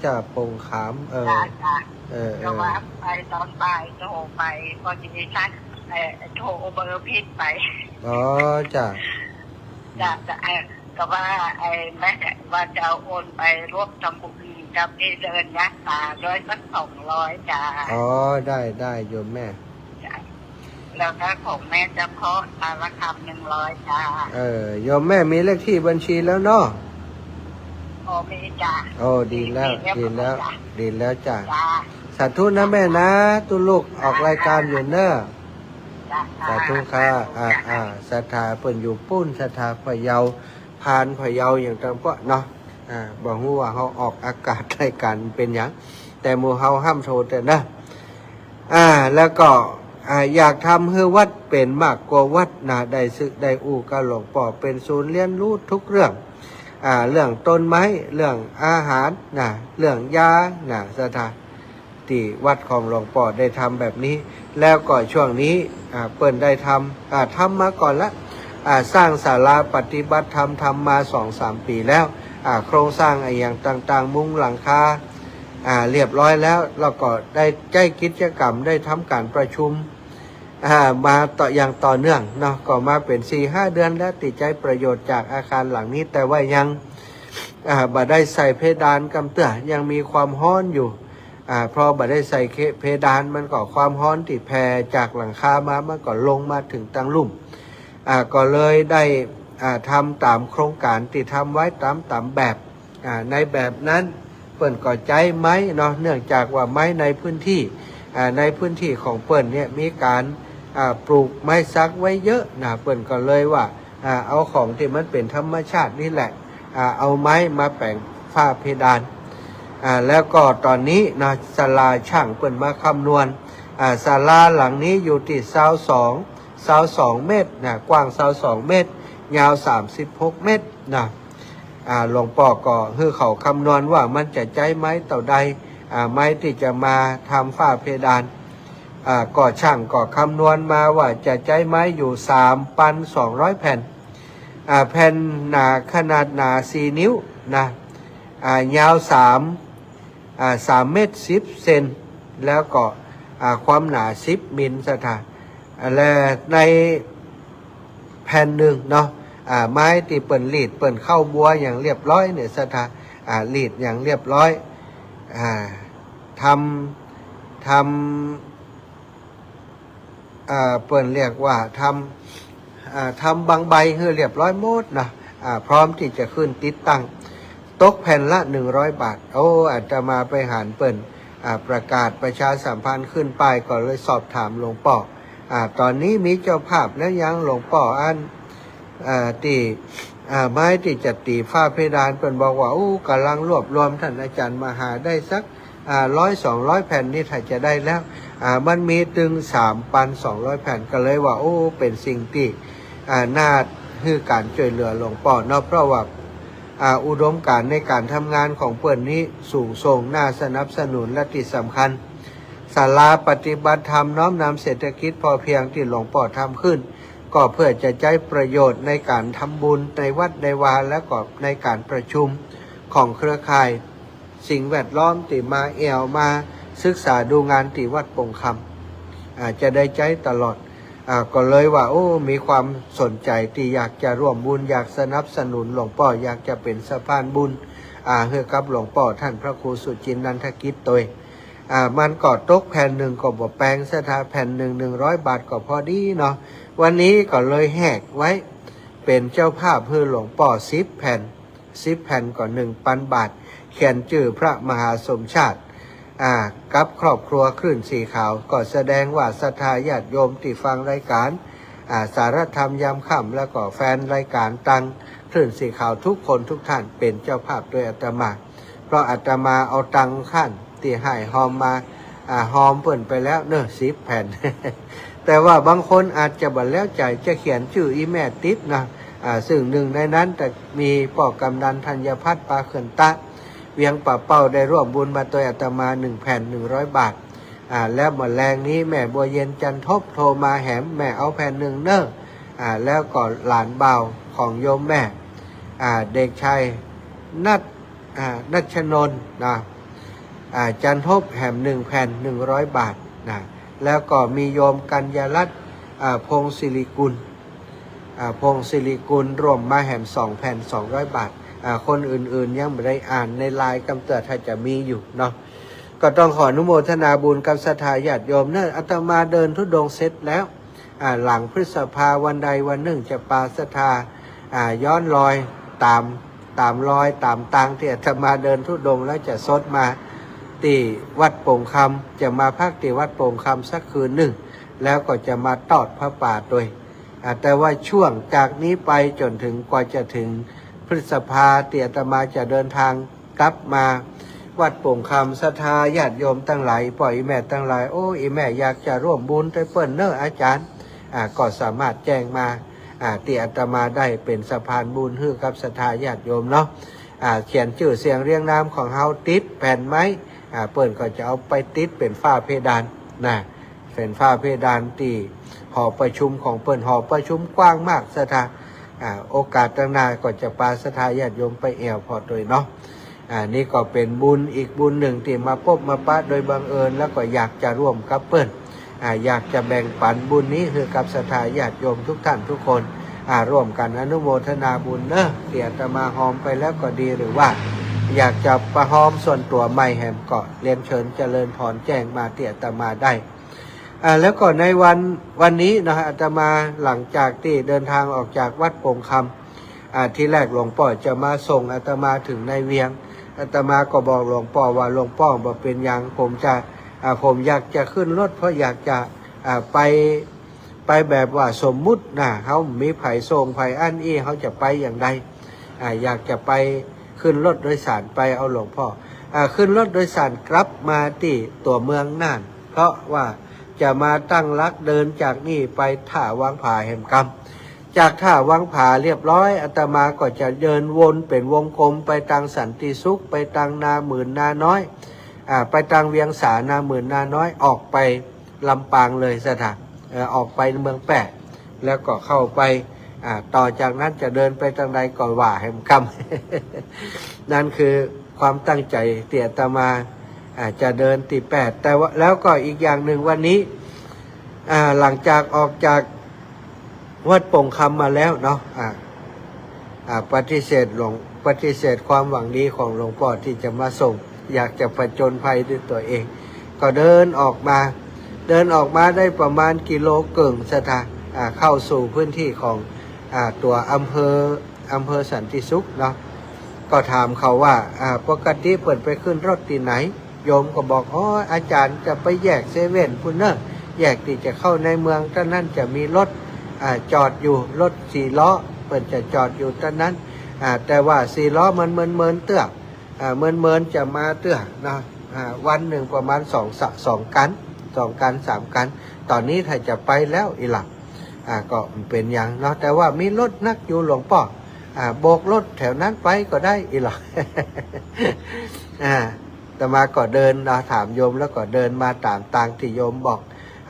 จ้า โป่งคำ เออ จ้า จ้า เออ เออ ก็ว่าไปตอนบ่ายโทรไป พอดีท่าน เอ่อ โทรเบอร์ผิดไป อ๋อ จ้า จ้า จ้า เอ่อ ก็ว่าไอ้แม่ว่าจะเอาโอนไปร่วมทำบุญกับที่เดินยาตาด้วยสักสองร้อยจ้า อ๋อ ได้ ได้โยมแม่ จ้า แล้วก็ของแม่เจ้าเคราะห์ ตาละคำ หนึ่งร้อย จ้า เออ โยมแม่มีเลขที่บัญชีแล้วเนาะ โอ้ มีจ้ะ โอ้ ดีแล้ว มีเรียบร้อย ดีแล้ว จ้ะ ดีแล้วจ้ะ จ้ะ สาธุนะแม่นะ ตุ๊ลูกออกรายการอยู่เนาะ จ้ะ สาธุค่ะ สาธุ อ่า จ้ะ อ่า ศรัทธาเปิ้นอยู่ปู๊น ศรัทธาพะเยา ผ่านพะเยาอย่างตังพวกเนาะ อ่า บ่ฮู้ว่าเฮาออกอากาศรายการเป๋นหยัง แต่หมู่เฮาห้ามโทรแต่นะ อ่า แล้วก็ อ่า อยากทำหื้อวัดเป๋นมากกว่าวัดนะ ได้ศึกได้อู้กับหลวงป้อ เป๋นศูนย์เรียนรู้ทุกเรื่อง อ่า เรื่องต้นไม้ เรื่องอาหารนะ เรื่องยานะ ศรัทธา ตี้วัดของหลวงป้อได้ทำแบบนี้ แล้วก็ช่วงนี้ อ่า เปิ้นได้ทำ อ่า ทำมาก่อนละ อ่า สร้างศาลาปฏิบัติธรรม ทำมาสองสามปี๋แล้ว อ่า โครงสร้างอะหยังต่างๆ มุงหลังคา อ่า เรียบร้อยแล้ว แล้วก็ได้ใจ๊กิจกรรม ได้ทำก๋านประชุม อ่า มาต่อ อย่างต่อเนื่องเนาะ ก็มาเป๋นสี่ห้าเดือนแล้ว ตี้ใจ๊ประโยชน์จากอาคารหลังนี้ แต่ว่ายัง อ่า บ่ได้ใส่เพดานกำเตื้อ ยังมีความฮ้อนอยู่ อ่า เพราะบ่ได้ใส่เค- เพดาน มันก็ความฮ้อนตี้แผ่จากหลังคามา มันก็ลงมาเถิงตังลุ่ม อ่า ก็เลยได้ อ่า ทำต๋ามโครงก๋านตี้ทำไว้ต๋าม ต๋ามแบบ อ่า ในแบบนั้นเปิ้นก็ใจ๊ไม้เนาะ เนื่องจากว่าไม้ในพื้นที่ อ่า ในพื้นที่ของเปิ้นเนี่ยมีก๋าน อ่า ปลูกไม้สักไว้เยอะนะ เปิ้นก็เลยว่า อ่า เอาของตี้มันเป๋นธรรมชาตินี่แหละ อ่า เอาไม้มาแป๋งฝ้าเพดาน อ่า แล้วก็ต๋อนนี้นะ ศาลาช่างเปิ้นมาคำนวณ อ่า ศาลาหลังนี้อยู่ตี้ซาวสอง ซาวสองเมตรนะ กว้างซาวสองเมตร ยาวสามสิบหกเมตรนะ อ่า หลวงป้อก็หื้อเขาคำนวณว่ามันจะใจ๊ไม้เต้าใด อ่า ไม้ตี้จะมาทำฝ้าเพดาน อ่า ก็ช่างก็คำนวณมาว่าจะใจ๊ไม้อยู่สามปันสองร้อยแผ่น อ่า แผ่นหนาขนาดหนาสี่นิ้วนะ อ่า ยาวสาม อ่า สามเมตรสิบเซน แล้วก็ อ่า ความหนาสิบมิล ศรัทธา อ่า และในแผ่นนึ่งเนาะ อ่า ไม้ตี้เปิ้นรีด เปิ้นเข้าบัวอย่างเรียบร้อยเนี่ย ศรัทธา อ่า รีดอย่างเรียบร้อย อ่า ทำ ทำ อ่า เปิ้นเรียกว่าทำ อ่า ทำบางใบหื้อเรียบร้อยหมดนะ อ่า พร้อมตี้จะขึ้นติดตั้ง ตกแผ่นละหนึ่งร้อยบาท โอ้ อาตมาไปหันเปิ้น อ่า ประกาศประชาสัมพันธ์ขึ้นป้าย ก็เลยสอบถามหลวงป้อ อ่า ต๋อนนี้มีเจ้าภาพแล้วยังหลวงป้อ อัน อ่า ตี้ อ่า ไม้ตี้จะตี๋ฝ้าเพดาน เปิ้นบอกว่า โอ้ ก่ำลังรวบรวม ท่านอาจารย์มาหาได้สัก อ่า ร้อยสองร้อยแผ่นนี่ถ้าจะได้แล้ว อ่า มันมีตึงสามปันสองร้อยแผ่น ก็เลยว่า โอ้ เป๋นสิ่งตี้ อ่า น่าหื้อก๋านจ้วยเหลือหลวงป้อเนาะ เพราะว่า อ่า อุดมก๋ารณ์ในก๋านทำงานของเปิ้นนี้สูงส่ง น่าสนับสนุน และตี้สำคัญ ศาลาปฏิบัติธรรมน้อมนำเศรษฐกิจพอเพียงตี้หลวงป้อทำขึ้น ก็เพื่อจะใจ๊ประโยชน์ในก๋านทำบุญในวัดในวา และก็ในก๋านประชุมของเครือข่าย สิ่งแวดล้อมตี้มาแอ่วมาศึกษาดูงานตี้วัดปงคำ อ่า จะได้ใจ๊ตลอด อ่า ก็เลยว่า โอ้ มีความสนใจ๋ตี้อยากจะร่วมบุญ อยากสนับสนุนหลวงป้อ อยากจะเป๋นสะพานบุญ อ่า หื้อกับหลวงป้อท่านพระครูสุจินนันทกิจตวย อ่า มันก็ตกแผ่นนึ่งก็บ่แปง ศรัทธา แผ่นนึ่ง หนึ่งร้อยบาทก็พอดีเนาะ วันนี้ก็เลยแหกไว้ เป๋นเจ้าภาพหื้อหลวงป้อสิบแผ่น สิบแผ่นก็หนึ่งปันบาท เขียนจื้อพระมหาสมชาติ อ่า กับครอบครัวคลื่นสีขาว ก็แสดงว่าศรัทธาญาติโยมตี้ฟังรายก๋าน อ่า สารธรรมยามค่ำ แล้วก็แฟนรายก๋านตางคลื่นสีขาวทุกคนทุกท่านเป๋นเจ้าภาพตวยอาตมา เพราะอาตมาเอาตังค์ของตี้หื้อฮอมมา อ่า ฮอมเปิ้นไปแล้วเนาะ สิบแผ่น แต่ว่าบางคนอาจจะบ่แล้วใจ๋ จะเขียนจื้ออี่แม่ติดนะ อ่า ซึ่งนึ่งในนั้นจะมีป้อกำนันธัญพัฒน์ ปาเขื่อนตะ เวียงป่าเป้า ได้ร่วมบุญมาตวยอาตมาหนึ่งแผ่น หนึ่งร้อยบาท อ่า แล้วเมื่อแลงนี้แม่บัวเย็น จันทบ โทรมาแหม แม่เอาแผ่นนึ่งเน่อ อ่า แล้วก็หลานบ่าวของโยมแม่ อ่า เด็กชายนัท อ่า นัชนนท์นะ อ่า จันทบแหมหนึ่งแผ่น หนึ่งร้อยบาทนะ แล้วก็มีโยมกัญญารัตน์ อ่า พงศิริกุล อ่า พงศิริกุล ร่วมมาแหมสองแผ่น สองร้อยบาท อ่า คนอื่นๆยังบ่ได้อ่านในไลน์กำเตื้อ ถ้าจะมีอยู่เนาะ ก็ต้องขออนุโมทนาบุญกับศรัทธาญาติโยมเนาะ อาตมาเดินธุดงค์เสร็จแล้ว อ่า หลังพฤษภาวันใดวันนึ่งจะปาศรัทธา อ่า ย้อนรอยต๋าม ต๋ามรอยต๋ามตางตี้อาตมาเดินธุดงค์แล้วจะสดมาตี้วัดโป่งคำ จะมาพักตี้วัดโป่งคำสักคืนนึ่ง แล้วก็จะมาตอดผ้าป่าตวย อ่า แต่ว่าช่วงจากนี้ไปจ๋นถึงกว่าจะถึงพฤษภาตี้อาตมาจะเดินทางกลับมาวัดโป่งคำ ศรัทธาญาติโยมตังหลาย ป้ออีแม่ตังหลาย โอ้ อีแม่อยากจะร่วมบุญตวยเปิ้นเน้ออาจารย์ อ่า ก็สามารถแจ้งมา อ่า ตี้อาตมาได้เป๋นสะพานบุญหื้อกับศรัทธาญาติโยมเนาะ อ่า เขียนจื้อเสียงเรียงนามของเฮาติดแผ่นไม้ อ่า เปิ้นก็จะเอาไปติดเป๋นฝ้าเพดานนะ เป๋นฝ้าเพดานตี้หอประชุมของเปิ้น หอประชุมกว้างมากศรัทธา อ่า โอกาสตังหน้าก็จะปาศรัทธาญาติโยมไปแอ่วผ่อตวยเนาะ อ่า นี่ก็เป๋นบุญอีกบุญนึ่งตี้มาปบมาปะโดยบังเอิญ แล้วก็อยากจะร่วมกับเปิ้น อ่า อยากจะแบ่งปันบุญนี้หื้อกับศรัทธาญาติโยมทุกท่านทุกคน อ่า ร่วมกั๋นอนุโมทนาบุญเน้อ ตี้อาตมาฮอมไปแล้วก็ดี หรือว่าอยากจะประฮอมส่วนตั๋วใหม่แหมก็เรียนเชิญเจริญพรแจ้งมาตี้อาตมาได้ อ่า แล้วก็ในวัน วันนี้นะ อาตมาหลังจากตี้เดินทางออกจากวัดโป่งคำ อ่า ทีแรกหลวงป้อจะมาส่งอาตมาถึงในเวียง อาตมาก็บอกหลวงป้อว่า หลวงป้อ บ่เป๋นหยัง ผมจะ อ่า ผมอยากจะขึ้นรถ เพราะอยากจะ อ่า ไป ไปแบบว่าสมมุตินะ เฮาบ่มีใผส่งใผอั้นอี้ เฮาจะไปอย่างใด อ่า อยากจะไปขึ้นรถโดยสารไป เอาหลวงป้อ อ่า ขึ้นรถโดยสารกลับมาตี้ตั๋วเมืองน่าน เพราะว่าจะมาตั้งหลักเดินจากนี่ไปท่าวังผาแหมกำ จากท่าวังผาเรียบร้อย อาตมาก็จะเดินวนเป๋นวงกลมไปตางสันติสุข ไปตางนาหมื่นนาน้อย อ่า ไปตางเวียงสา นาหมื่นนาน้อย ออกไปลำปางเลยศรัทธา เอ่อ ออกไปเมืองแป้ แล้วก็เข้าไป อ่า ต่อจากนั้นจะเดินไปตางใดก็ว่าแหมกำ นั่นคือความตั้งใจ๋ตี้อาตมา อ่า จะเดินตี้แป้ แต่ว่า แล้วก็อีกอย่างนึ่งวันนี้ อ่า หลังจากออกจากวัดโป่งคำมาแล้วเนาะ อ่า อ่า ปฏิเสธหลวง ปฏิเสธความหวังดีของหลวงป้อตี้จะมาส่ง อยากจะผจญภัยด้วยตั๋วเอง ก็เดินออกมา เดินออกมาได้ประมาณกิโลเกิ่งศรัทธา อ่า เข้าสู่พื้นที่ของ อ่า ตั๋วอำเภอ อำเภอสันติสุขเนาะ ก็ถามเขาว่า อ่า ปกติเปิ้นไปขึ้นรถตี้ไหน โยมก็บอก อ๋อ อาจารย์จะไปแยกเซเว่นปู้นเน่อ แยกตี้จะเข้าในเมือง ตางนั้นจะมีรถ อ่า จอดอยู่ รถสี่ล้อ เปิ้นจะจอดอยู่ตางนั้น อ่า แต่ว่าสี่ล้อมันเมินๆ เตื้อ อ่า เมินๆ จะมาเตื้อนะ อ่า วันนึ่งประมาณสองสะ สองคัน สองคัน สามคัน ต๋อนนี้ถ้าจะไปแล้วอี้หละ อ่า ก็บ่เป๋นหยังเนาะ แต่ว่ามีรถนักอยู่หลวงป้อ อ่า โบกรถแถวนั้นไปก็ได้อี้หละ อ่า อาตมาก็เดินเนาะ ถามโยมแล้วก็เดินมาต๋ามตางตี้โยมบอก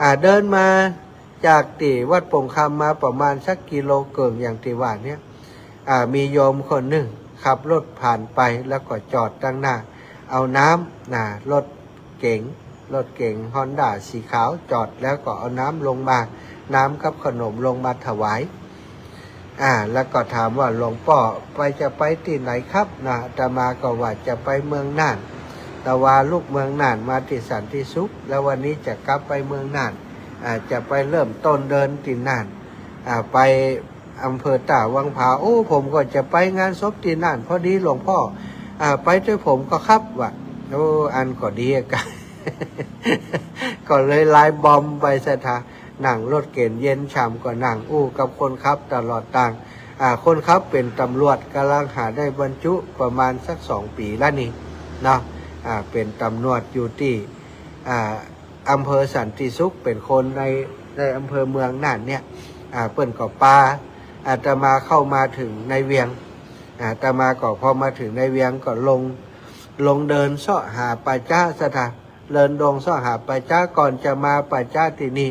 อ่า เดินมาจากตี้วัดโป่งคำมาประมาณสักกิโลเกิ่งอย่างตี้ว่าเนี่ย อ่า มีโยมคนนึ่งขับรถผ่านไปแล้วก็จอดตางหน้า เอาน้ำ นะ รถเก๋ง รถเก๋งฮอนด้าสีขาวจอด แล้วก็เอาน้ำลงมา น้ำกับขนมลงมาถวาย อ่า แล้วก็ถามว่า หลวงป้อ ไป จะไปตี้ไหนครับ นะ อาตมาก็ว่าจะไปเมืองน่าน แต่ว่าลุเมืองน่านมาตี้สันติสุข แล้ววันนี้จะกลับไปเมืองน่าน อ่า จะไปเริ่มต้นเดินตี้น่าน อ่า ไปอำเภอต้าวังผา โอ้ ผมก็จะไปงานศพตี้น่านพอดีหลวงป้อ อ่า ไปตวยผมก็ครับ ว่า โอ้ อันก็ดีอะกะ ก็เลยลายบอมไปศรัทธา นั่งรถเก๋งเย็นฉ่ำ ก็นั่งอู้กับคนขับตลอดตาง อ่า คนขับเป๋นตำรวจ ก่ำลังหาได้บรรจุประมาณสักสองปี๋แล้วนี่เนาะ อ่า เป๋นตำรวจอยู่ตี้ อ่า อำเภอสันติสุข เป๋นคนใน ในอำเภอเมืองน่านเนี่ย อ่า เปิ้นก็ปาอาตมาเข้ามาเถิงในเวียง อาตมาก็พอมาเถิงในเวียงก็ลง ลงเดินเซาะหาป่าจ๊าศรัทธา เดินดงเซาะหาป่าจ๊า ก่อนจะมาป่าจ๊าตี้นี่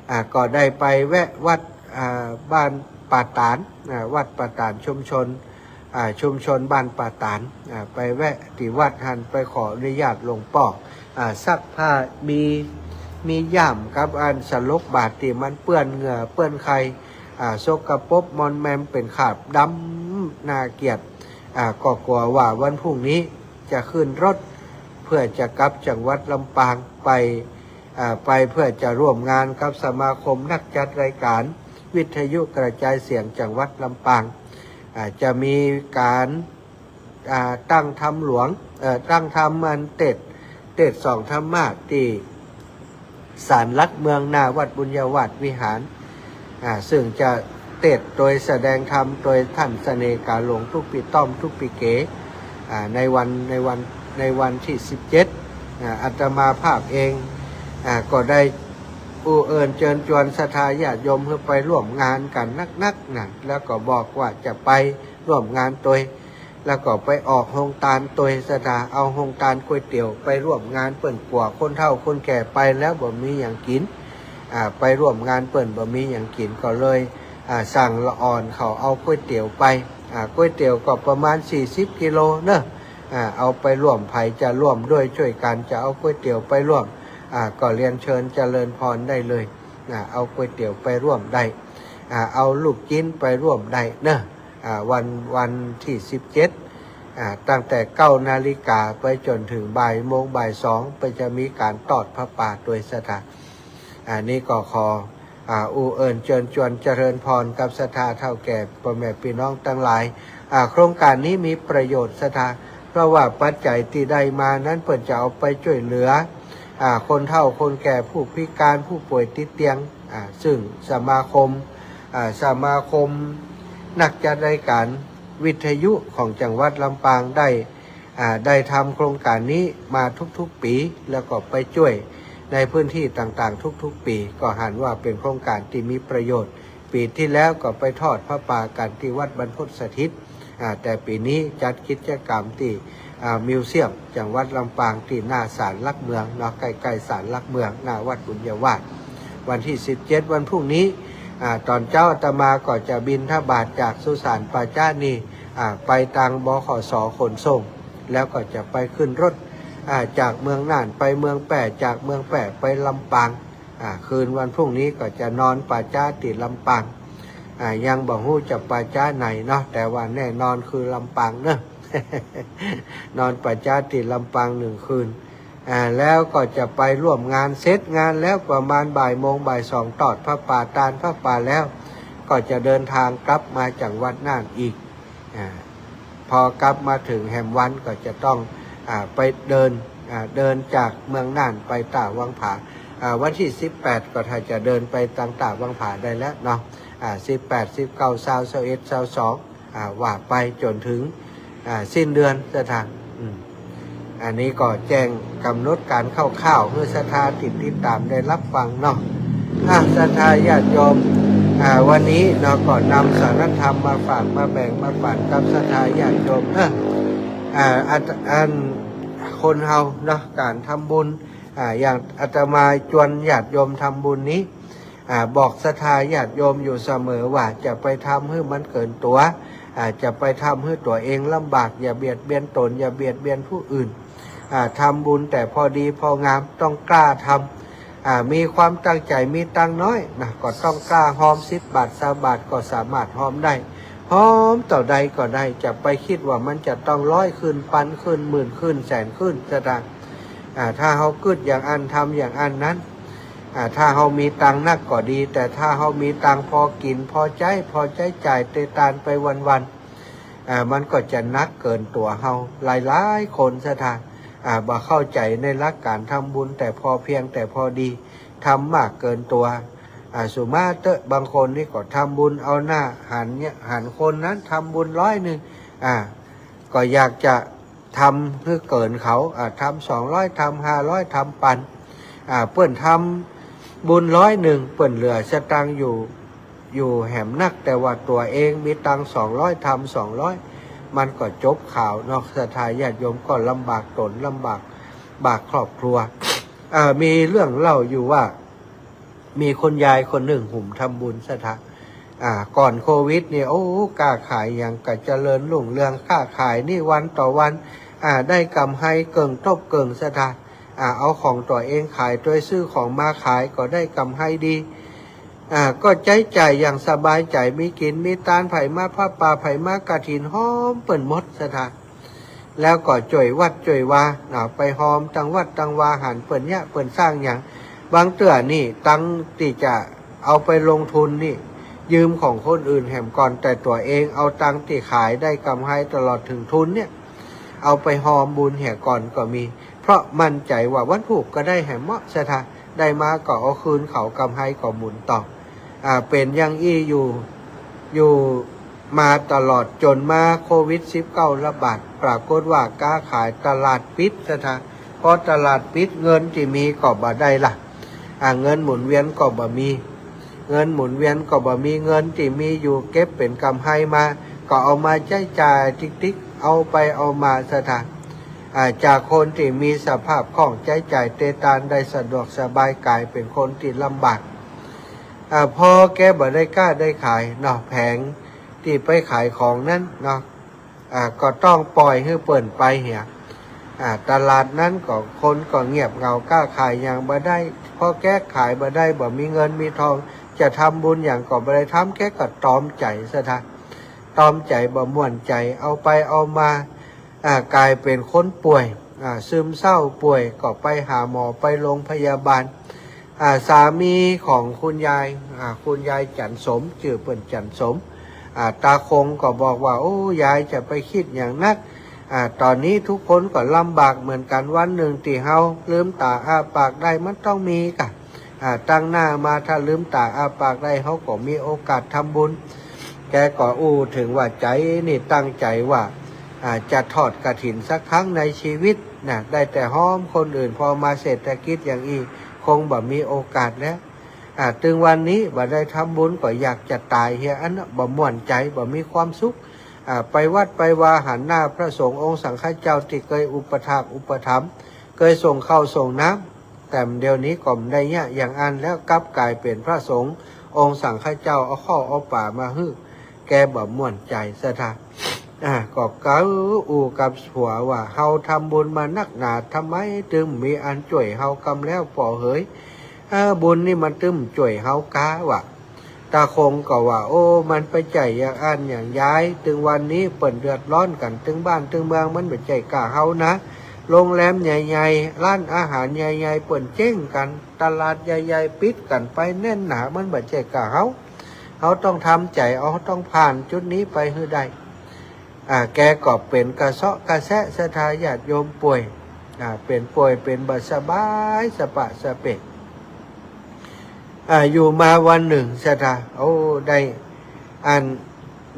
อ่า ก็ได้ไปแวะวัด อ่า บ้านป่าต๋าน อ่า วัดป่าต๋าน ชุมชน อ่า ชุมชนบ้านป่าต๋าน อ่า ไปแวะตี้วัดหั้น ไปขออนุญาตหลวงป้อ อ่า ซักผ้า มี มีย่ามกับอันสลกบาตรตี้มันเปื้อนเหงื่อเปื้อนไค อ่า สกปรกมอมแมม เป๋นคราบดำน่าเกลียด อ่า ก็กั๋วว่าวันพรุ่งนี้จะขึ้นรถ เพื่อจะกลับจังหวัดลำปางไป อ่า ไปเพื่อจะร่วมงานกับสมาคมนักจัดรายการวิทยุกระจายเสียงจังหวัดลำปาง อ่า จะมีก๋าน อ่า ตั้งธรรมหลวง เอ่อ ตั้งธรรมอันเตสน์ เตสน์สองธรรมาสน์ตี้ศาลหลักเมืองหน้าวัดบุญญาวาสวิหาร อ่า ซึ่งจะเตสน์โตยแสดงธรรมโตยต้านเสน่ห์ก๋าหลงทุกปี๋ต้อมทุกปี๋เก๋ อ่า ในวัน ในวัน ในวันตี้สิบเจ็ด อ่า อาตมาภาพเอง อ่า ก็ได้อู้เอิ้นเจิญจวนศรัทธาญาติโยมหื้อไปร่วมงานกั๋นนักๆ นะ แล้วก็บอกว่าจะไปร่วมงานโตย แล้วก็ไปออกโฮงตานโตยศรัทธา เอาโฮงตานก๋วยเตี๋ยวไปร่วมงานเปิ้น กั๋วคนเฒ่าคนแก่ไปแล้วบ่มีหยังกิ๋น อ่า ไปร่วมงานเปิ้นบ่มีหยังกิ๋น ก็เลย อ่า สั่งละอ่อนเขาเอาก๋วยเตี๋ยวไป อ่า ก๋วยเตี๋ยวก็ประมาณสี่สิบกิโลเนาะ อ่า เอาไปร่วม ใผจะร่วมด้วยจ้วยกั๋นจะเอาก๋วยเตี๋ยวไปร่วม อ่า ก็เรียนเชิญเจริญพรได้เลย อ่า เอาก๋วยเตี๋ยวไปร่วมได้ อ่า เอาลูกจิ๊นไปร่วมได้เนาะ อ่า วัน วันตี้สิบเจ็ด อ่า ตั้งแต่เก้านาฬิกาไปจ๋นเถิงบ่ายโมงบ่ายสอง เปิ้นจะมีก๋านตอดผ้าป่าโตยศรัทธา อันนี้ก็ขอ อ่า อู้เอิ้นเจิญจวนเจริญพรกับศรัทธาเฒ่าแก่ป้อแม่ปี้น้องตังหลาย อ่า โครงก๋านนี้มีประโยชน์ศรัทธา เพราะว่าปัจจัยตี้ได้มานั้นเปิ้นจะเอาไปจ้วยเหลือ อ่า คนเฒ่าคนแก่ผู้พิก๋านผู้ป่วยติดเตียง อ่า ซึ่งสมาคม อ่า สมาคมนักจัดรายการวิทยุของจังหวัดลำปางได้ อ่า ได้ทำโครงก๋านนี้มาทุกๆ ปี๋ แล้วก็ไปจ้วยในพื้นที่ต่างๆ ทุกๆ ปี๋ ก็หันว่าเป๋นโครงก๋านตี้มีประโยชน์ ปี๋ตี้แล้วก็ไปทอดผ้าป่ากั๋นตี้วัดบรรพตสถิต อ่า แต่ปี๋นี้จัดกิจกรรมตี้ อ่า มิวเซียมจังหวัดลำปางตี้หน้าศาลหลักเมืองเนาะ ใก้ๆ ศาลหลักเมืองหน้าวัดบุญญาวาส วันตี้สิบเจ็ด วันพรุ่งนี้ อ่า ต๋อนเจ๊าอาตมาก็จะบิณฑบาตจากสุสานป่าจ๊านี่ อ่า ไปตาง บขส ขนส่ง แล้วก็จะไปขึ้นรถ อ่า จากเมืองน่านไปเมืองแป้ จากเมืองแป้ไปลำปาง อ่า คืนวันพรุ่งนี้ก็จะนอนป่าจ๊าตี้ลำปาง อ่า ยังบ่ฮู้จะป่าจ๊าไหนเนาะ แต่ว่าแน่นอนคือลำปางเนาะ นอนป่าจ๊าตี้ลำปางหนึ่งคืน อ่า แล้วก็จะไปร่วมงาน เสร็จงานแล้วประมาณบ่ายโมงบ่ายสอง ตอดผ้าป่า ตานผ้าป่าแล้ว ก็จะเดินทางกลับมาจังหวัดน่านอีก อ่า พอกลับมาเถิงแหมวันก็จะต้อง อ่า ไปเดิน อ่า เดินจากเมืองน่านไปต้าวังผา อ่า วันตี้สิบแปด ก็ถ้าจะเดินไปตางต้าวังผาได้แล้วเนาะ อ่า สิบแปด สิบเก้า ซาว ซาวเอ็ด ซาวสอง อ่า ว่าไปจ๋นเถิง อ่า สิ้นเดือนศรัทธา อืม อันนี้ก็แจ้งก๋ำหนดก๋านคร่าวๆ หื้อศรัทธาตี้ติดต๋ามได้ฮับฟังเนาะ อ่า ศรัทธาญาติโยม อ่า วันนี้เนาะก็นำสารธรรมมาฝากมาแบ่งมาปั๋นกับศรัทธาญาติโยมเนาะ อ่า อัน อันคนเฮาเนาะ ก๋านทำบุญ อ่า อย่างอาตมาจวนญาติโยมทำบุญนี้ อ่า บอกศรัทธาญาติโยมอยู่เสมอว่าจะไปทำหื้อมันเกินตั๋ว อ่า จะไปทำหื้อตั๋วเองลำบาก อย่าเบียดเบียนตน อย่าเบียดเบียนผู้อื่น อ่า ทำบุญแต่พอดีพองาม ต้องกล้าทำ อ่า มีความตั้งใจ๋ มีตังค์น้อยนะ ก็ต้องกล้าฮอม สิบบาท ซาวบาท ก็สามารถฮอมได้ ฮอมเต้าใดก็ได้ จะไปกึ๊ดว่ามันจะต้องร้อยขึ้น ปันขึ้น หมื่นขึ้น แสนขึ้นศรัทธา อ่า ถ้าเฮากึ๊ดอย่างอั้น ทำอย่างอั้นนั้น อ่า ถ้าเฮามีตังค์นักก็ดี แต่ถ้าเฮามีตังค์พอกิ๋น พอใจ๊ พอใจ๊จ่ายเตตานไปวันๆ อ่า มันก็จะหนักเกินตั๋วเฮา หลายๆ คนศรัทธา อ่า บ่เข้าใจ๋ในหลักก๋านทำบุญแต่พอเพียงแต่พอดี ทำมากเกินตั๋ว อ่า สุมาเต๊อะ บางคนนี่ก็ทำบุญเอาหน้าหันเนี่ย หันคนนั้นทำบุญร้อยหนึ่ง อ่า ก็อยากจะ ทำหื้อเกินเขา อ่า ทำสองร้อย ทำห้าร้อย ทำปัน อ่า เปิ้นทำบุญร้อยหนึ่ง เปิ้นเหลือสตางค์อยู่ อยู่แหมนัก แต่ว่าตั๋วเองมีตังค์สองร้อย ทำสองร้อย มันก็จบข่าวเนาะ ศรัทธาญาติโยมก็ลำบากตน ลำบาก บากครอบครัว อ่า มีเรื่องเล่าอยู่ว่า มีคุณยายคนนึ่งหุมทำบุญศรัทธา อ่า ก่อนโควิดนี่ โอ้ ก้าขายอย่างกะเจริญรุ่งเรือง ก้าขายนี่วันต่อวัน อ่า ได้ก๋ำไรเกิ่งตบเกิ่งศรัทธา อ่า เอาของตั๋วเองขายตวย ซื้อของมาขายก็ได้ก๋ำไรดี อ่า ก็ใจ๊จ่ายอย่างสบายใจ๋ มีกิ๋นมีตาน ใผมาผ้าป่า ใผมากฐิน ฮอมเปิ้นหมดศรัทธา แล้วก็จ้วยวัดจ้วยวา อ่า ไปฮอมตางวัดตางวา หันเปิ้นเยียะเปิ้นสร้างหยัง บางเตื้อนี่ตังค์ตี้จะเอาไปลงทุนนี่ ยืมของคนอื่นแหมก่อน แต่ตั๋วเองเอาตังค์ตี้ขายได้กำไรตลอดเถิงทุนเนี่ย เอาไปฮอมบุญเหียก่อนก็มี เพราะมั่นใจ๋ว่าวันพูกก็ได้แหมเมาะศรัทธา ได้มาก็เอาคืนเขา กำไรก็หมุนต่อ อ่า เป๋นอย่างอี้อยู่ อยู่มาตลอดจ๋นมาโควิดสิบเก้าระบาด ปรากฏว่าก๊าขายตลาดปิดศรัทธา พอตลาดปิดเงินตี้มีก็บ่ได้ละ อ่า เงินหมุนเวียนก็บ่มี เงินหมุนเวียนก็บ่มี เงินตี้มีอยู่เก็บเป๋นกำไรมา ก็เอามาใจ๊จ่ายติ๊กๆ เอาไปเอามาศรัทธา อ่า จากคนตี้มีสภาพคล่องใจ๊จ่ายเตตานได้สะดวกสบาย ก๋ายเป๋นคนตี้ลำบาก อ่า พอแกบ่ได้ก๊าได้ขายเนาะ แผงตี้ไปขายของนั้นเนาะ อ่า ก็ต้องป่อยหื้อเปิ้นไปเหีย อ่า ตลาดนั้นก็คนก็เงียบเหงา ก๊าขายหยังบ่ได้ พอแกขายบ่ได้ บ่มีเงินมีทอง จะทำบุญหยังก็บ่ได้ทำ แกก็ตอมใจ๋ศรัทธา ตอมใจ๋บ่ม่วนใจ๋ เอาไปเอามา อ่า ก๋ายเป๋นคนป่วย อ่า ซึมเศร้าป่วย ก็ไปหาหมอ ไปโรงพยาบาล อ่า สามีของคุณยาย อ่า คุณยายจันทร์สม จื้อเปิ้นจันทร์สม อ่า ตาคงก็บอกว่า โอ้ ยายจะไปกึ๊ดหยังนัก อ่า ต๋อนนี้ทุกคนก็ลำบากเหมือนกั๋น วันนึ่งตี้เฮาลืมต๋าอ้าปากได้มันต้องมีก่ะ อ่า ตั้งหน้ามาถ้าลืมต๋าอ้าปากได้ เฮาก็มีโอกาสทำบุญ แกก็อู้เถิงว่าใจ๋นี่ตั้งใจ๋ว่า อ่า จะทอดกฐินสักครั้งในชีวิตนะ ได้แต่ฮอมคนอื่น พอมาเศรษฐกิจอย่างอี้ คงบ่มีโอกาสแล้ว อ่า ตึงวันนี้บ่ได้ทำบุญก็อยากจะต๋ายเหีย อันน่ะ บ่ม่วนใจ๋ บ่มีความสุข อ่า ไปวัดไปวาหันหน้าพระสงฆ์องค์สังฆเจ้าตี้เกยอุปถากอุปถัมภ์ เกยส่งข้าวส่งน้ำ แต่เดี๋ยวนี้ก็บ่ได้เยียะอย่างอั้นแล้ว กลับก๋ายเป๋นพระสงฆ์องค์สังฆเจ้าเอาข้าวเอาป๋ามาหื้อ แกบ่ม่วนใจ๋ศรัทธา อ่า ก็กล่าวอู้กับผัวว่า เฮาทำบุญมานักหนา ทำไมตึงมีอันจ้วยเฮากำแล้วป้อเหย เออ บุญนี่มันตึงจ้วยเฮาก๊าวะ ตาคงก็ว่า โอ้ มันบ่ใจ้อย่างอั้นอย่างยาย ตึงวันนี้เปิ้นเดือดร้อนกั๋น ตึงบ้านตึงเมือง มันบ่ใจ้ก้าเฮานะ โรงแรมใหญ่ๆ ร้านอาหารใหญ่ๆ เปิ้นเจ๊งกั๋น ตลาดใหญ่ๆ ปิดกั๋นไปแน่นหนา มันบ่ใจ้ก้าเฮา เฮาต้องทำใจ๋เอา เฮาต้องผ่านจุดนี้ไปหื้อได้ อ่า แกก็เป๋นกระเซาะกระแซะศรัทธาญาติโยมป่วย อ่า เป๋นป่วย เป๋นบ่สบายสะปะสะเปะ อ่า อยู่มาวันนึ่งศรัทธา โอ้ ได้ อัน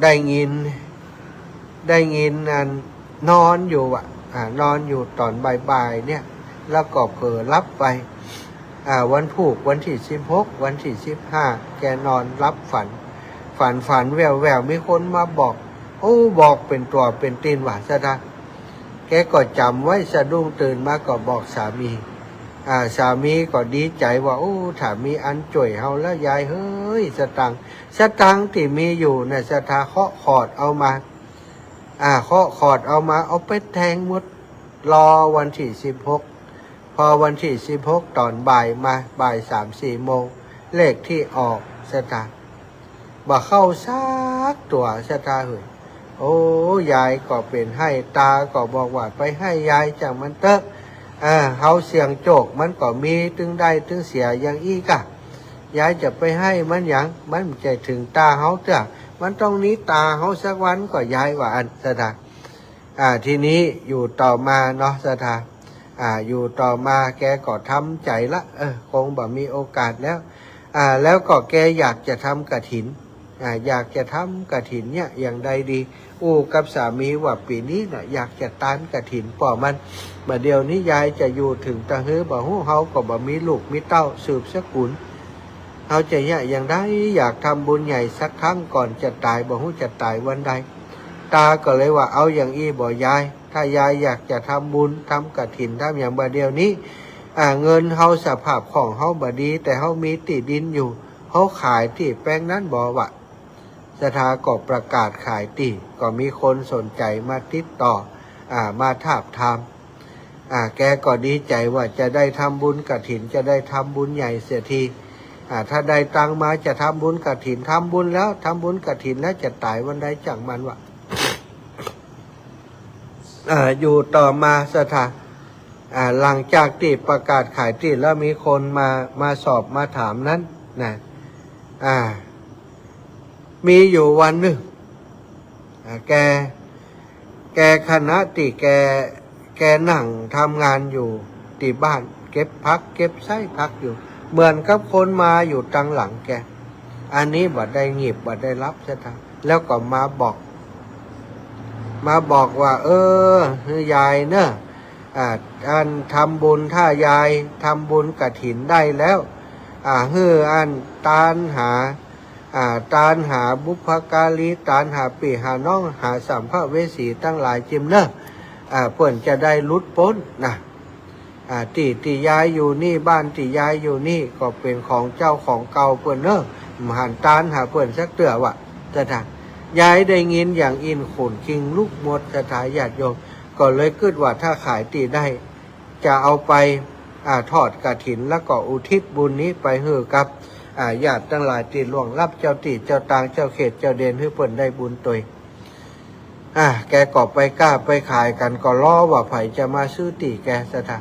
ได้ยิน ได้ยินอัน นอนอยู่อะ อ่า นอนอยู่ต๋อนบ่ายๆ เนี่ย แล้วก็เผลอหลับไป อ่า วันพูกวันตี้สิบหก วันตี้สิบห้า แกนอนหลับฝัน ฝัน ฝันแว่วๆ มีคนมาบอก โอ้ บอกเป๋นตั๋วเป๋นตี๋นว่าศรัทธา แกก็จ๋ำไว้ สะดุ้งตื่นมาก็บอกสามี อ่า สามีก็ดีใจ๋ว่า โอ้ ถ้ามีอันจ้วยเฮาแล้วยายเหย สตางค์ สตางค์ตี้มีอยู่น่ะศรัทธา เคาะขอดเอามา อ่า เคาะขอดเอามา เอาไปแทงหมด รอวันตี้สิบหก พอวันตี้สิบหก ต๋อนบ่ายมา บ่ายสามสี่โมง เลขตี้ออกศรัทธา บ่เข้าสักตั๋วศรัทธาเหย โอ้ ยายก็เป๋นไห้ ตาก็บอกว่า ไปไห้ยายจ้างมันเต๊อะ อ่า เฮาเสี่ยงโจค มันก็มีตึงได้ตึงเสียอย่างอี้ก่ะ ยายจะไปไห้มันหยัง มันบ่ใจ้เถิงต๋าเฮาเตื้อ มันต้องหนีต๋าเฮาสักวันก่อ ยายว่าอั้นศรัทธา อ่า ทีนี้อยู่ต่อมาเนาะศรัทธา อ่า อยู่ต่อมาแกก็ทำใจ๋ละ เออ คงบ่มีโอกาสแล้ว อ่า แล้วก็แกอยากจะทำกฐิน อ่า อยากจะทำกฐินเนี่ยอย่างใดดี อู้กับสามีว่าปี๋นี้น่ะอยากจะตานกฐินป้อมัน บ่าเดี่ยวนี้ยายจะอยู่เถิงตะเฮอบ่ฮู้ เฮาก็บ่มีลูกมีเต้าสืบสกุล เฮาจะเยียะอย่างใด อยากทำบุญใหญ่สักครั้งก่อนจะต๋าย บ่ฮู้จะต๋ายวันใด ตาก็เลยว่า เอาอย่างอี้บ่ยาย ถ้ายายอยากจะทำบุญ ทำกฐิน ทำหยังบ่าเดี่ยวนี้ อ่า เงินเฮาสภาพคล่องเฮาบ่ดี แต่เฮามีตี้ดินอยู่ เฮาขายตี้แปลงนั้นบ่วะ ศรัทธาก็ประกาศขายตี้ ก็มีคนสนใจ๋มาติดต่อ อ่า มาทาบทาม อ่า แกก็ดีใจ๋ว่าจะได้ทำบุญกฐิน จะได้ทำบุญใหญ่เสียที อ่า ถ้าได้ตังค์มาจะทำบุญกฐิน ทำบุญแล้ว ทำบุญกฐินแล้วจะต๋ายวันใดจ้างมันวะ อ่า อยู่ต่อมาศรัทธา อ่า หลังจากตี้ประกาศขายตี้แล้วมีคนมา มาสอบมาถามนั้นนะ อ่า มีอยู่วันนึ่ง อ่า แก แกขณะตี้แก แกนั่งทำงานอยู่ตี้บ้าน เก็บผักเก็บไส้ผักอยู่ เหมือนกับคนมาอยู่ตังหลังแก อันนี้บ่ได้งีบบ่ได้หลับซะที แล้วก็มาบอก มาบอกว่า เออ ยายเนอะ อ่า อันทำบุญ ถ้ายายทำบุญกฐินได้แล้ว อ่า หื้ออันตานหา อ่า ตานหาบุพการี ตานหาปี้หาน้อง หาสัมภเวสีตังหลายจิมเนอะ อ่า เปิ้นจะได้หลุดป๊นนะ อ่า ตี้ ตี้ยายอยู่นี่ บ้านตี้ยายอยู่นี่ก็เป๋นของเจ้าของเก่าเปิ้นเนอะ บ่หันตานหาเปิ้นสักเตื้อวะ ศรัทธา ยายได้ยินอย่างอี้ขนคิงลุกหมด ศรัทธาญาติโยม ก็เลยกึ๊ดว่าถ้าขายตี้ได้ จะเอาไป อ่า ทอดกฐิน แล้วก็อุทิศบุญนี้ไปหื้อกับ อ่า ญาติตังหลายตี้ล่วงลับ เจ้าตี้เจ้าตาง เจ้าเขตเจ้าเดน หื้อเปิ้นได้บุญตวย อ่า แกก็ไปก้าไปขายกั๋น ก็รอว่าใผจะมาซื้อตี้แก ศรัทธา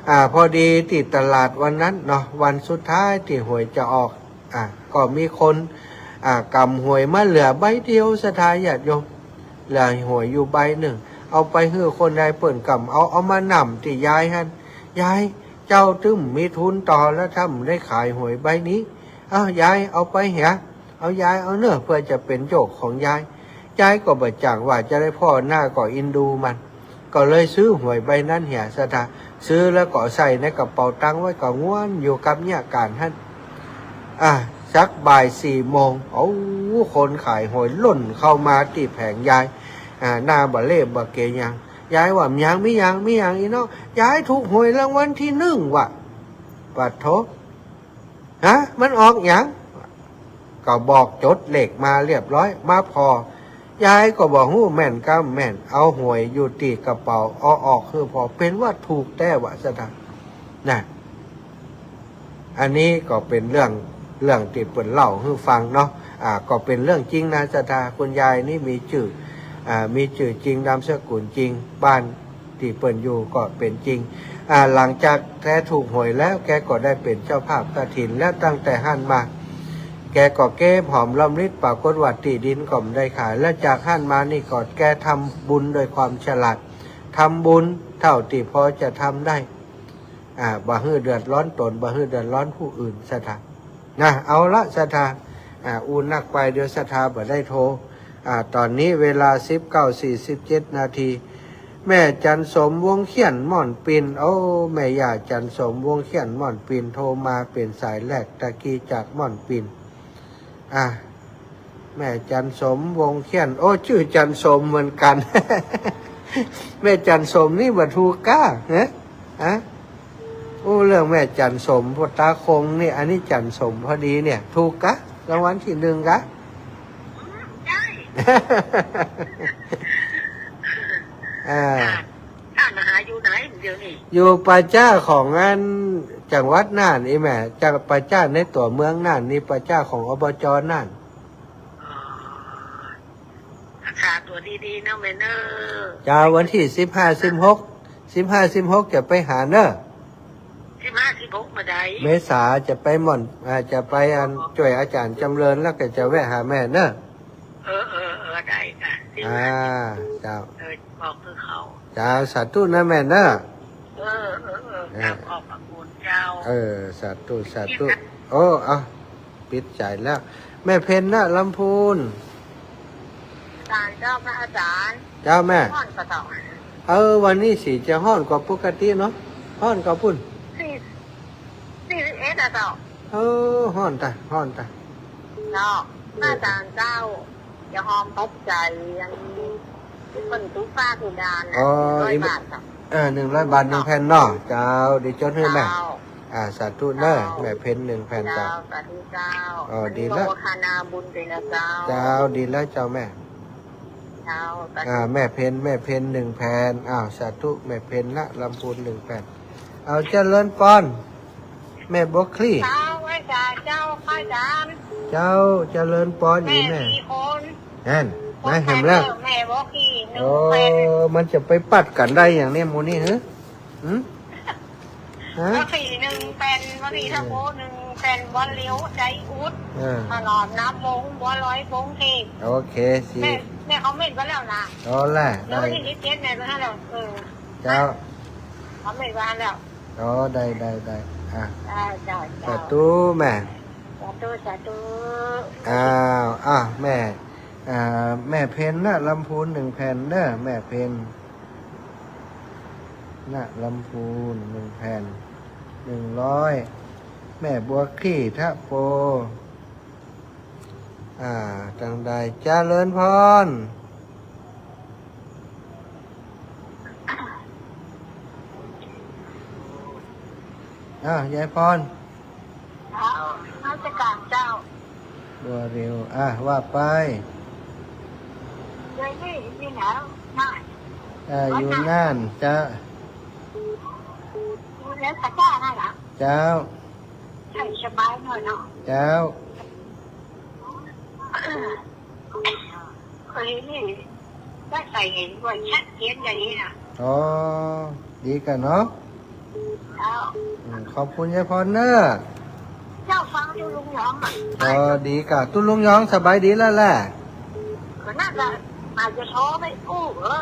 อ่า พอดีตี้ตลาดวันนั้นเนาะ วันสุดท้ายตี้หวยจะออก อ่า ก็มีคน อ่า ก๋ำหวยมาเหลือใบเดียว ศรัทธาญาติโยม เหลือหวยอยู่ใบนึ่ง เอาไปหื้อคนใด เปิ้นก๋ำเอา เอามาหน่ำตี้ยายหั้น ยาย เจ้าตึ้มมีทุนต่อแล้ว ถ้าบ่ได้ขายหวยใบนี้ เอ้า ยายเอาไปเหีย เอายายเอาเนอะ เปื้อจะเป๋นโยชน์ของยาย ยายก็บ่จ้างว่าจะได้ ผ่อหน้าก็อินดูมัน ก็เลยซื้อหวยใบนั้นเหีย ศรัทธา ซื้อแล้วก็ใส่ในกระเป๋าตังค์ไว้ ก็ง่วนอยู่กับเยียะก๋านหั้น อ่ะ สักบ่ายสี่โมง โอ้ คนขายหวยล่นเข้ามาตี้แผงยาย อ่า หน้าบ่เล่บ่เกยหยัง ยายว่า มีหยัง มีหยัง มีหยังอีกเนาะ ยายถูกหวยรางวัลที่หนึ่งว่ะ ปะโถ ฮะ มันออกหยัง ก็บอกจดเลขมาเรียบร้อย มาผ่อ ยายก็บ่ฮู้แม่นกำแม่น เอาหวยอยู่ตี้กระเป๋า เอาออกหื้อผ่อ เป๋นว่าถูกแต๊วะ ศรัทธา นะ อันนี้ก็เป๋นเรื่อง เรื่องตี้เปิ้นเล่าหื้อฟังเนาะ อ่า ก็เป๋นเรื่องจริงนะ ศรัทธา คุณยายนี่มีจื้อ อ่า มีจื้อจริง นามสกุลจริง บ้าน ตี้เปิ้นอยู่ก็เป๋นจริง อ่า หลังจากแกถูกหวยแล้ว แกก็ได้เป๋นเจ้าภาพกฐิน แล้วตั้งแต่หั้นมา แกก็เก็บหอมรอมริบ ปรากฏว่าตี้ดินก็บ่ได้ขาย แล้วจากหั้นมานี่ก็แกทำบุญด้วยความฉลาด ทำบุญเท่าตี้พอจะทำได้ อ่า บ่หื้อเดือดร้อนตน บ่หื้อเดือดร้อนผู้อื่น ศรัทธา นะ เอาละ ศรัทธา อ่า อู้นักไป เดี๋ยวศรัทธาบ่ได้โทร อ่า ต๋อนนี้เวลาสิบเก้าสี่สิบเจ็ดนาที แม่จันสม วงเขียน ม่อนปิน โอ้ แม่ย่าจันสม วงเขียน ม่อนปิน โทรมาเป๋นสายแรกตะกี้จากม่อนปิน อ่า แม่จันสม วงเขียน โอ้ จื้อจันสมเหมือนกั๋น แม่จันสมนี่บ่ถูกก้า ฮะ ฮะ โอ้ เรื่องแม่จันสม พวกต๋าคงนี่ อันนี้จันสมพอดีเนี่ย ถูกกะ รางวัลที่หนึ่งกะ อืม ใช่ อ่า ค่ะ ท่านมาหาอยู่ไหนเดี๋ยวนี้ อยู่ป่าจ๊าของอันจังหวัดน่านนี่แม่ จัง ป่าจ๊าในตั๋วเมืองน่านนี่ ป่าจ๊าของ อบจ. น่าน อ๋อ รักษาตั๋วดีๆ เนาะแม่เนาะ เจ้า วันตี้สิบห้า สิบหก สิบห้า สิบหก จะไปหาเนาะ สิบห้า สิบหก เมื่อใด เมษา จะไปม่อน อ่า จะไปอัน อ๋อ จ้วยอาจ๋ารย์จ๋ำเริญ แล้วก็จะแวะหาแม่เนาะ เออ เออ เออ ได้ค่ะ สิบห้า อ่า เจ้า เออ บอกคือเขา เจ้า สาธุนะแม่เนาะ เออ เออ เออ เออ เจ้า ขอบพระคุณเจ้า เออ สาธุ สาธุ โอ้ เอา ปิดสายแล้ว แม่เพ็ญนะ ลำพูน อาจ๋ารย์เจ้า พระอาจ๋ารย์ เจ้าแม่ ฮ้อนกะเจ้า เออ วันนี้สิจะฮ้อนกว่าปกติเนาะ ฮ้อนกว่าปุ้น สี่ สี่สิบเอ็ดอะเจ้า เออ ฮ้อนตะ ฮ้อนตะ เจ้า เออ พระอาจ๋ารย์เจ้า จะหอมปัจจัยอัน เปิ้นตุ๊ฟ้าเพดานน่ะ อ๋อ หนึ่งร้อย อีก บาทเจ้า เออ หนึ่งร้อย บาท หนึ่งแผ่นเนาะ เจ้า เดี๋ยวจดหื้อแม่ เจ้า อ่า สาธุเนาะ เจ้า แม่เพ็ญ หนึ่งแผ่น เจ้า เจ้า สาธุเจ้า อ๋อ อันนี้ ดีแล้ว โมทนาบุญด้วยนะเจ้า เจ้า ดีแล้วเจ้าแม่ เจ้า สาธุ อ่า แม่เพ็ญ แม่เพ็ญ หนึ่งแผ่น อ้าว สาธุ แม่เพ็ญนะ ลำพูน หนึ่งแผ่น เอา เจริญปอน แม่บัวคลี่ เจ้า ไหว้สาเจ้า พระอาจ๋ารย์ เจ้า เจริญปอน แม่ อีแม่ สี่คน นั่น คน มาเห็นแล้ว แม่บัวคลี่ หนึ่งแผ่น โอ้ มันจะไปปัดกั๋นได้อย่างนี้ หมู่นี้ ฮะ หืม ฮะ บัวขี่หนึ่งแผ่น บัวขี่เทอร์โบหนึ่งแผ่น บัวเหลียวใจอุด เออ ถนอมน้ำวง บัวลอยพงเทพ โอเค สี่ แม่ แม่คอมเมนต์ไว้แล้วนะ อ๋อแหละ เดี๋ยววันที่ ได้ ยี่สิบเจ็ด แม่ไปหาแล้ว เออ เจ้า คอมเมนต์ไว้แล้ว อ๋อ ได้ ได้ ได้ อ่ะ เจ้า เจ้า เจ้า สาธุแม่ สาธุ สาธุ อ้าว อ่ะ แม่ อ่า แม่เพ็ญนะ ลำพูนหนึ่งแผ่นเด้อ แม่เพ็ญนะ ลำพูนหนึ่งแผ่น หนึ่งร้อย แม่บัวขี่ทะโป อ่า จังใด เจริญพร อ่ะ ยายพร เจ้า นมัสก๋านเจ้า บัวเร็ว อ่ะ ว่าไป เดี๋ยวนี้อยู่ไหน น่าน อ่า อยู่น่าน เจ้า อยู่แล้วกะเจ้านั่นเหรอ เจ้า ใส่สบายหน่อยเนาะ เจ้า เคยนี่ ว่าใส่เห็นว่าชัดเจนอย่างนี้นะ อ๋อ ดีกะเนาะ เจ้า อืม ขอบคุณยายพรเนอะ เจ้าฟังตุ๊ลุงหยองอะ อ๋อ ดีกะ ตุ๊ลุงหยองสบายดีแล้วแหละ ก็น่าจะ อาจจะโทรไปอู้ เออ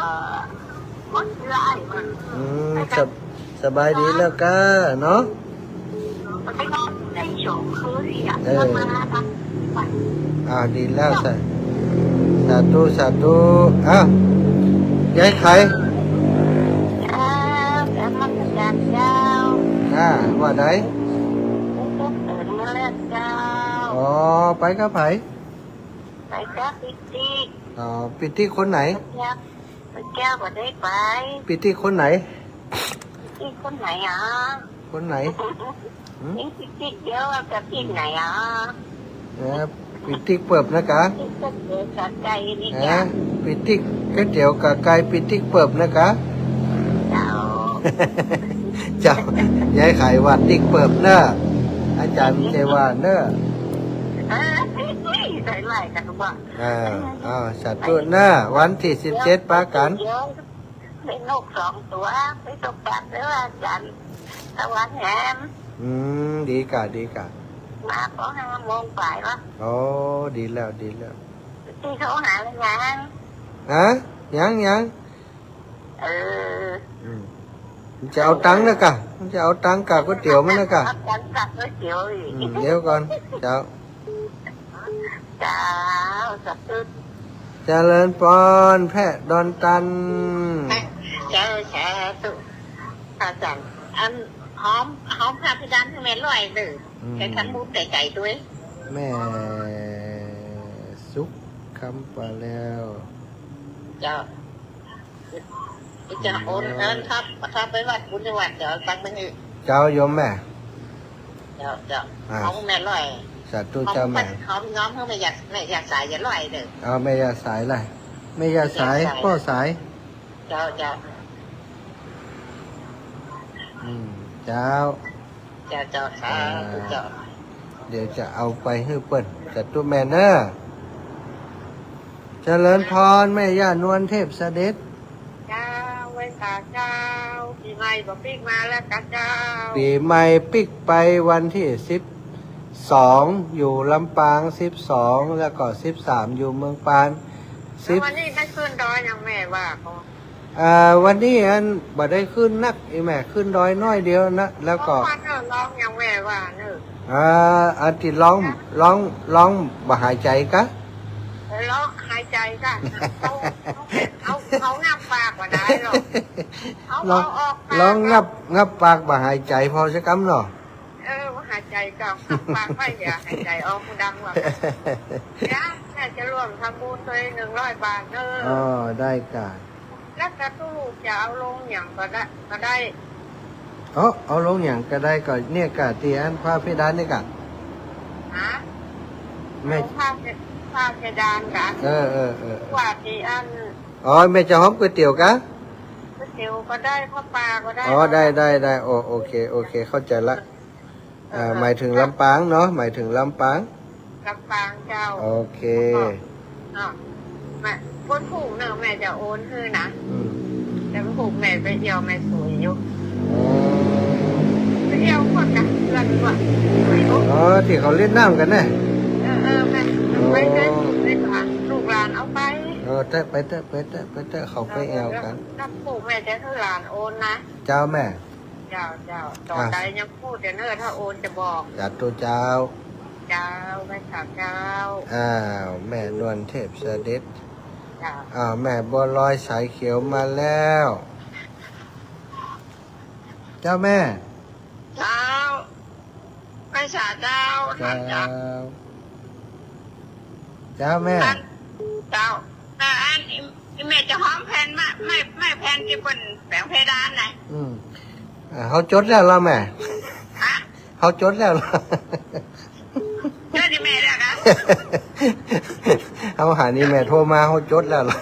หมดเวลาอีกมัน อืม สบ- สบายดีแล้วกะเนาะ มันไปนอนได้สองคืนอีกอะ เออ มันมานะ อ่า ดีแล้ว สา- สาธุ สาธุ อ้าว ยายไข เออ เดี๋ยวมันจะจัดเจ้า อ่า ว่าใด เดี๋ยวเปิดมาแล้วเจ้า อ๋อ ไปกับใผ ไปกับปิ๊กปิ๊ก อ๋อ ปิ๊กปิ๊กคนไหน ไปแก้ว ไปแก้วก็ได้ไป ปิ๊กปิ๊กคนไหน ปิ๊กปิ๊กคนไหนอ่ะ คนไหน หืม ปิ๊กปิ๊กเดียวกับปิ๊กไหนอ่ะ เออ ปิ๊กปิ๊กเปิบนะกะ ปิ๊กปิ๊กเดียวกับไก่นี่ เออ จ้ะ ปิ๊กปิ๊กก๋วยเตี๋ยวกับไก่ ปิ๊กปิ๊กเปิบนะกะ เจ้า เจ้า ยายไขว่าปิ๊กปิ๊กเปิบเนอะ อาจ๋ารย์ใจว่าเนอะ เออ ใส่ไล่กันว่า อ่า อ้าว สาธุนะ วันตี้สิบเจ็ดปะกั๋น เดี๋ยว ได้นกสองตั๋ว ไปสมบัติเด้ออาจ๋ารย์ สวรรค์แหม อืม ดีกะ ดีกะ มาก็ห้าโมงปลายวะ โอ้ ดีแล้ว ดีแล้ว ตี้โทรหาหรือยัง ฮะ ยัง ยัง เออ อืม มันจะเอาตังค์นะกะ มันจะเอาตังค์กับก๋วยเตี๋ยวมันนะกะ เอาตังค์กับก๋วยเตี๋ยวอีก อืม เดี๋ยวก่อน เจ้า เจ้า สาธุ เจริญพร แพะดอนตัน เจ้า สาธุ อาจ๋ารย์ อันหอม หอมผ้าเพดานหื้อแม่ร้อยเด้อ อืม ไปทำบุญไกลๆ ตวย แม่สุขคำปาแลว เจ้า จะโอนเงินครับ ถ้าไปวัดบุญที่วัด เดี๋ยวเอาตังค์ไปหื้อ เจ้าโยมแม่ เจ้า เจ้า อ่า หอมแม่ร้อย สาธุเจ้าแม่ หอม หอมน้อมหื้อแม่ยา แม่ยาสายอย่าร้อยเด้อ เอาแม่ยาสายล่ะ แม่ยาสาย แม่ยาสาย ป้อสาย เจ้า เจ้า อืม เจ้า เจ้า เจ้า สาธุ อ่า เจ้า เดี๋ยวจะเอาไปหื้อเปิ้น สาธุแม่เนอะ เจริญพร แม่ย่านวลเทพเสด็จ เจ้า ไหว้สาเจ้า ปี๋ใหม่ก็ปิ๊กมาแล้วกะเจ้า ปี๋ใหม่ปิ๊กไปวันตี้สิบสอง อยู่ลำปาง สิบสอง แล้วก็สิบสาม อยู่เมืองปาน สิบ แล้ววันนี้ได้ขึ้นดอยยังแม่ว่าก็ อ่า วันนี้อันบ่ได้ขึ้นนัก อีแม่ขึ้นดอยน้อยเดียวนะ แล้วก็ เมื่อวานเนอะ ร้องยังแม่ว่าเนอะ อ่า อันตี้ร้อง ร้อง ร้องบ่หายใจ๋กะ เออ ร้องหายใจ๋กะ เอา เอา เอางับปากบ่ได้หรอก เอา ร้อง เอาออกปาก ร้องงับ งับปากบ่หายใจ๋พอสักกำเนาะ เออ บ่หายใจ๋กะ งับปากไว้ อย่าหายใจ๋ออกดังว่า เดี๋ยวแม่จะร่วมทำบุญตวยหนึ่งร้อยบาทเนอะ อ๋อ ได้กะ แล้วกะตุ๊ลุงจะเอาลงหยังก็ได้ ก็ได้ เอ้อ เอาลงหยังก็ได้ ก็เนี่ยกะ ตี้อันผ้าเพดานเนี่ยกะ ฮะ แม่ ลงผ้าเพ- ผ้าเพดานกะ เออ เออ เออ ว่าตี้อัน อ๋อ แม่จะหอมก๋วยเตี๋ยวกะ ก๋วยเตี๋ยวก็ได้ ข้าวปลาก็ได้ อ๋อ ได้ ได้ ได้ โอ- โอเค โอเค เข้าใจ๋ละ อ่า หมายถึงลำปางเนาะ หมายถึงลำปาง ลำปางเจ้า โอเค อ่ะ แม่ วันพูกเนอะ แม่จะโอนหื้อนะ อืม แต่วันพูกแม่ไปเยี่ยวแม่สวยอยู่ เตี้ยวก่อนกะเพื่อนก่อน อ๋อ ตี้เขาเล่นน้ำกั๋นนะ เออ เออ แม่ ไปเต๊อะ อ๋อ ไปหาลูกหลานเอาไป เออ เต๊อะ ไปเต๊อะ ไปเต๊อะ ไปเต๊อะ เขาไปแอ่วกั๋น เออ เออ นับปู่แม่จะหื้อหลานโอนนะ เจ้าแม่ เจ้า เจ้า ต่อไป อ่ะ ยังพูดเดี๋ยวเน่อ ถ้าโอนจะบอก สาธุเจ้า เจ้า ไหว้สาเจ้า อ้าว แม่นวลเทพเสด็จ เจ้า อ้าว แม่บัวลอยสายเขียวมาแล้ว เจ้าแม่ เจ้า ไหว้สาเจ้า เจ้า เจ้า เจ้าแม่ อัน เจ้า แต่อัน อีแม่จะหอมแผ่นไม้ ไม้ ไม้แผ่นตี้เปิ้นแป๋งเพดานน่ะ อืม อ่า เฮาจ๋ดแล้วเหรอแม่ ฮะ เฮาจ๋ดแล้วเหรอ จ๋ดตี้แม่แล้วกะ เฮาหันอีแม่โทรมา เฮาจ๋ดแล้วเหรอ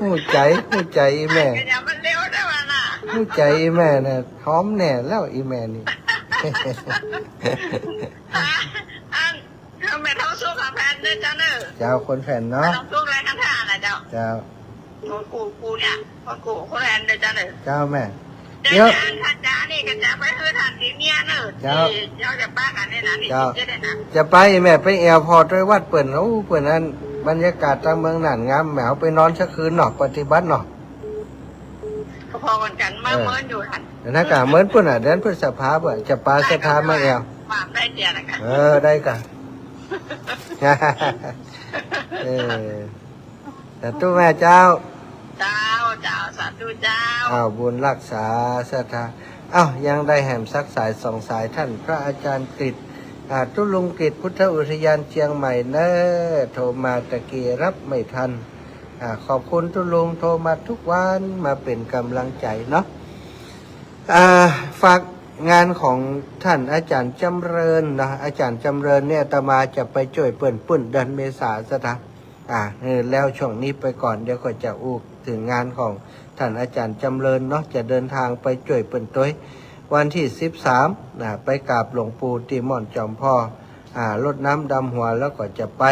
ฮู้ใจ๋ ฮู้ใจ๋อีแม่ กะอย่ามันเร็วได้วะน่ะ ฮู้ใจ๋อีแม่น่ะ หอมแน่แล้วอีแม่นี่ อัน แม่ทองสุขหอมแผ่นเน่อเจ้าเน่อ เจ้า คนแผ่นเนาะ แม่ทองสุขลายคันธาน่ะเจ้า เจ้า คนกู้ กู้เนี่ย คนกู้คนแผ่นเน่อเจ้าเน่อ เจ้าแม่ เดี๋ยว เดี๋ยว อันข้าจ๋านี่ก็จะไปหื้อท่านตี้เมียเน่อ เจ้า ตี้เจ้าจะปะกั๋นเนี่ยนะ ตี้ เจ้า ตี้จะได้นะ จะไปแม่ ไปแอ่วผ่อตวยวัดเปิ้น โอ้ เปิ้นอัน บรรยากาศตางเมืองน่านงามแหม เอาไปนอนสักคืนเนาะ ปฏิบัติเนาะ ก็พอกั๋น กั๋น เออ เมินอยู่หั้น เดี๋ยวนะกะ เมินปุ้นน่ะ เดือนพฤษภาปุ้น จะปาศรัทธามาแอ่ว มาได้เจียนะกะ เออ ได้กะ เออ สาธุแม่เจ้า เจ้า เจ้า สาธุเจ้า อ้าว บุญรักษาศรัทธา อ้าว ยังได้แหมสักสายสองสาย ท่านพระอาจารย์กฤษ อ่า ตุ๊ลุงกฤษ พุทธอุทยานเจียงใหม่เน่อ โทรมาตะกี้รับไม่ทัน อ่า ขอบคุณตุ๊ลุงโทรมาทุกวัน มาเป๋นก๋ำลังใจ๋เนาะ อ่า ฝากงานของท่านอาจ๋ารย์จ๋ำเริญนะ อาจ๋ารย์จ๋ำเริญเนี่ย อาตมาจะไปจ้วยเปิ้นปุ้นเดือนเมษาศรัทธา อ่า เออ แล้วช่วงนี้ไปก่อน เดี๋ยวก็จะอู้เถิงงานของท่านอาจ๋ารย์จ๋ำเริญเนาะ จะเดินทางไปจ้วยเปิ้นตวย วันตี้สิบสามนะ ไปกราบหลวงปู่ตี้ม่อนจอมพอ อ่า รดน้ำดำหัวแล้วก็จะไป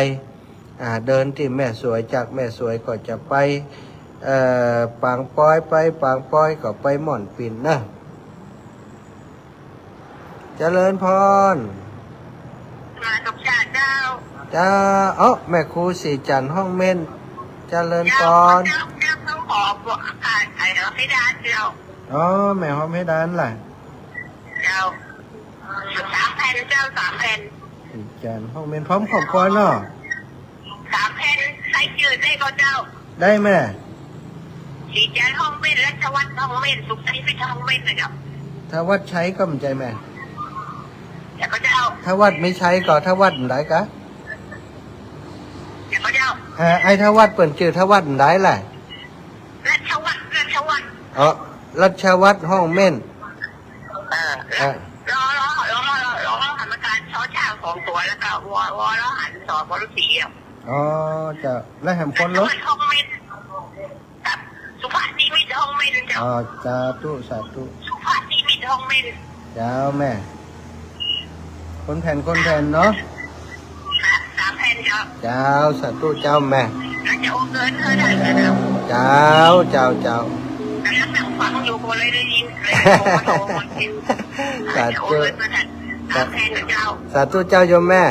อ่า เดินตี้แม่สวย จากแม่สวยก็จะไป เอ่อ ปางป๊อย ไปปางป๊อยก็ไปม่อนปิ่นเน่อ เจริญพร มากับจ่าเจ้า เจ้า เอ้อ แม่ครูศรีจันทร์ห้องเม่น เจริญพร เจ้า เจ้า เจ้าต้องขอบอกอาการไอ้เราให้ได้เจ้า อ๋อ แม่หอมเพดานล่ะ เจ้า สามแผ่นเจ้า สามแผ่น ศรีจันทร์ห้องเม่น พร้อมของก่อนเนาะ สามแผ่น ใส่จื้อได้ก่อเจ้า ได้แม่ ศรีจันทร์ห้องเม่น รัชวัฒน์ห้องเม่น สุขชัยเพชรห้องเม่นนะเจ้า ธวัชชัยก็บ่ใจ้แม่ เดี๋ยวก่อเจ้า ธวัชไม่ใช่ก็ ธวัชอันใดกะ เดี๋ยวก่อเจ้า อ่า ไอ้ธวัชเปิ้นจื้อธวัชอันใดล่ะ รัชวัฒน์ รัชวัฒน์ อ๋อ รัชวัฒน์ห้องเม่น เออ อ่ะ รอ รอ รอ รอ รอ รอ รอ กรรมการ ชอช้างสองตัว แล้วก็ วอ วอ รหัน สอ บอฤๅษี อ่ะ อ๋อ เจ้า แล้วแหมคนเหรอ รัชวัฒน์ห้องเม่น กับ สุภาพนิมิตห้องเม่นเจ้า อ๋อ สาธุ สาธุ สุภาพนิมิตห้องเม่น เจ้าแม่ คนแผ่น คนแผ่นเนาะ สามแผ่นเจ้า เจ้า สาธุเจ้าแม่ เราจะโอนเงินเท่าไหร่นะ เจ้า เจ้า เจ้า กำลังนั่งฟังอยู่ ก็เลยได้ยิน เลยโทร โทรมา สาธุ จะโอนเงินเท่าไหร่ สามแผ่นเจ้า สาธุเจ้าโยมแม่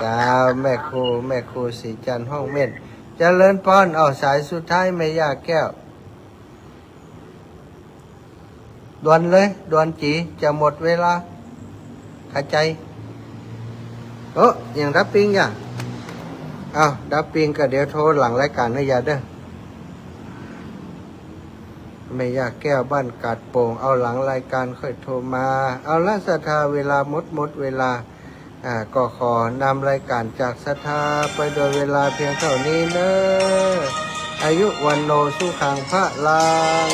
เจ้า เจ้า แม่ครู แม่ครูศรีจันทร์ห้องเม่น เจริญพร เอาสายสุดท้ายแม่ย่าแก้ว ด่วนเลย ด่วนจี๋ จะหมดเวลา เข้าใจ๋ โอ้ ยังดับปิ้งอยู่ อ้าว ดับปิ้งก็เดี๋ยวโทรหลังรายการนะย่าเด้อ แม่ย่าแก้วบ้านกาดโป่ง เอาหลังรายการค่อยโทรมา เอาละศรัทธา เวลาหมด หมดเวลา อ่า ก็ขอนำรายการจากศรัทธาไปโดยเวลาเพียงเท่านี้เนอะ อายุวัณโณสุขังพลัง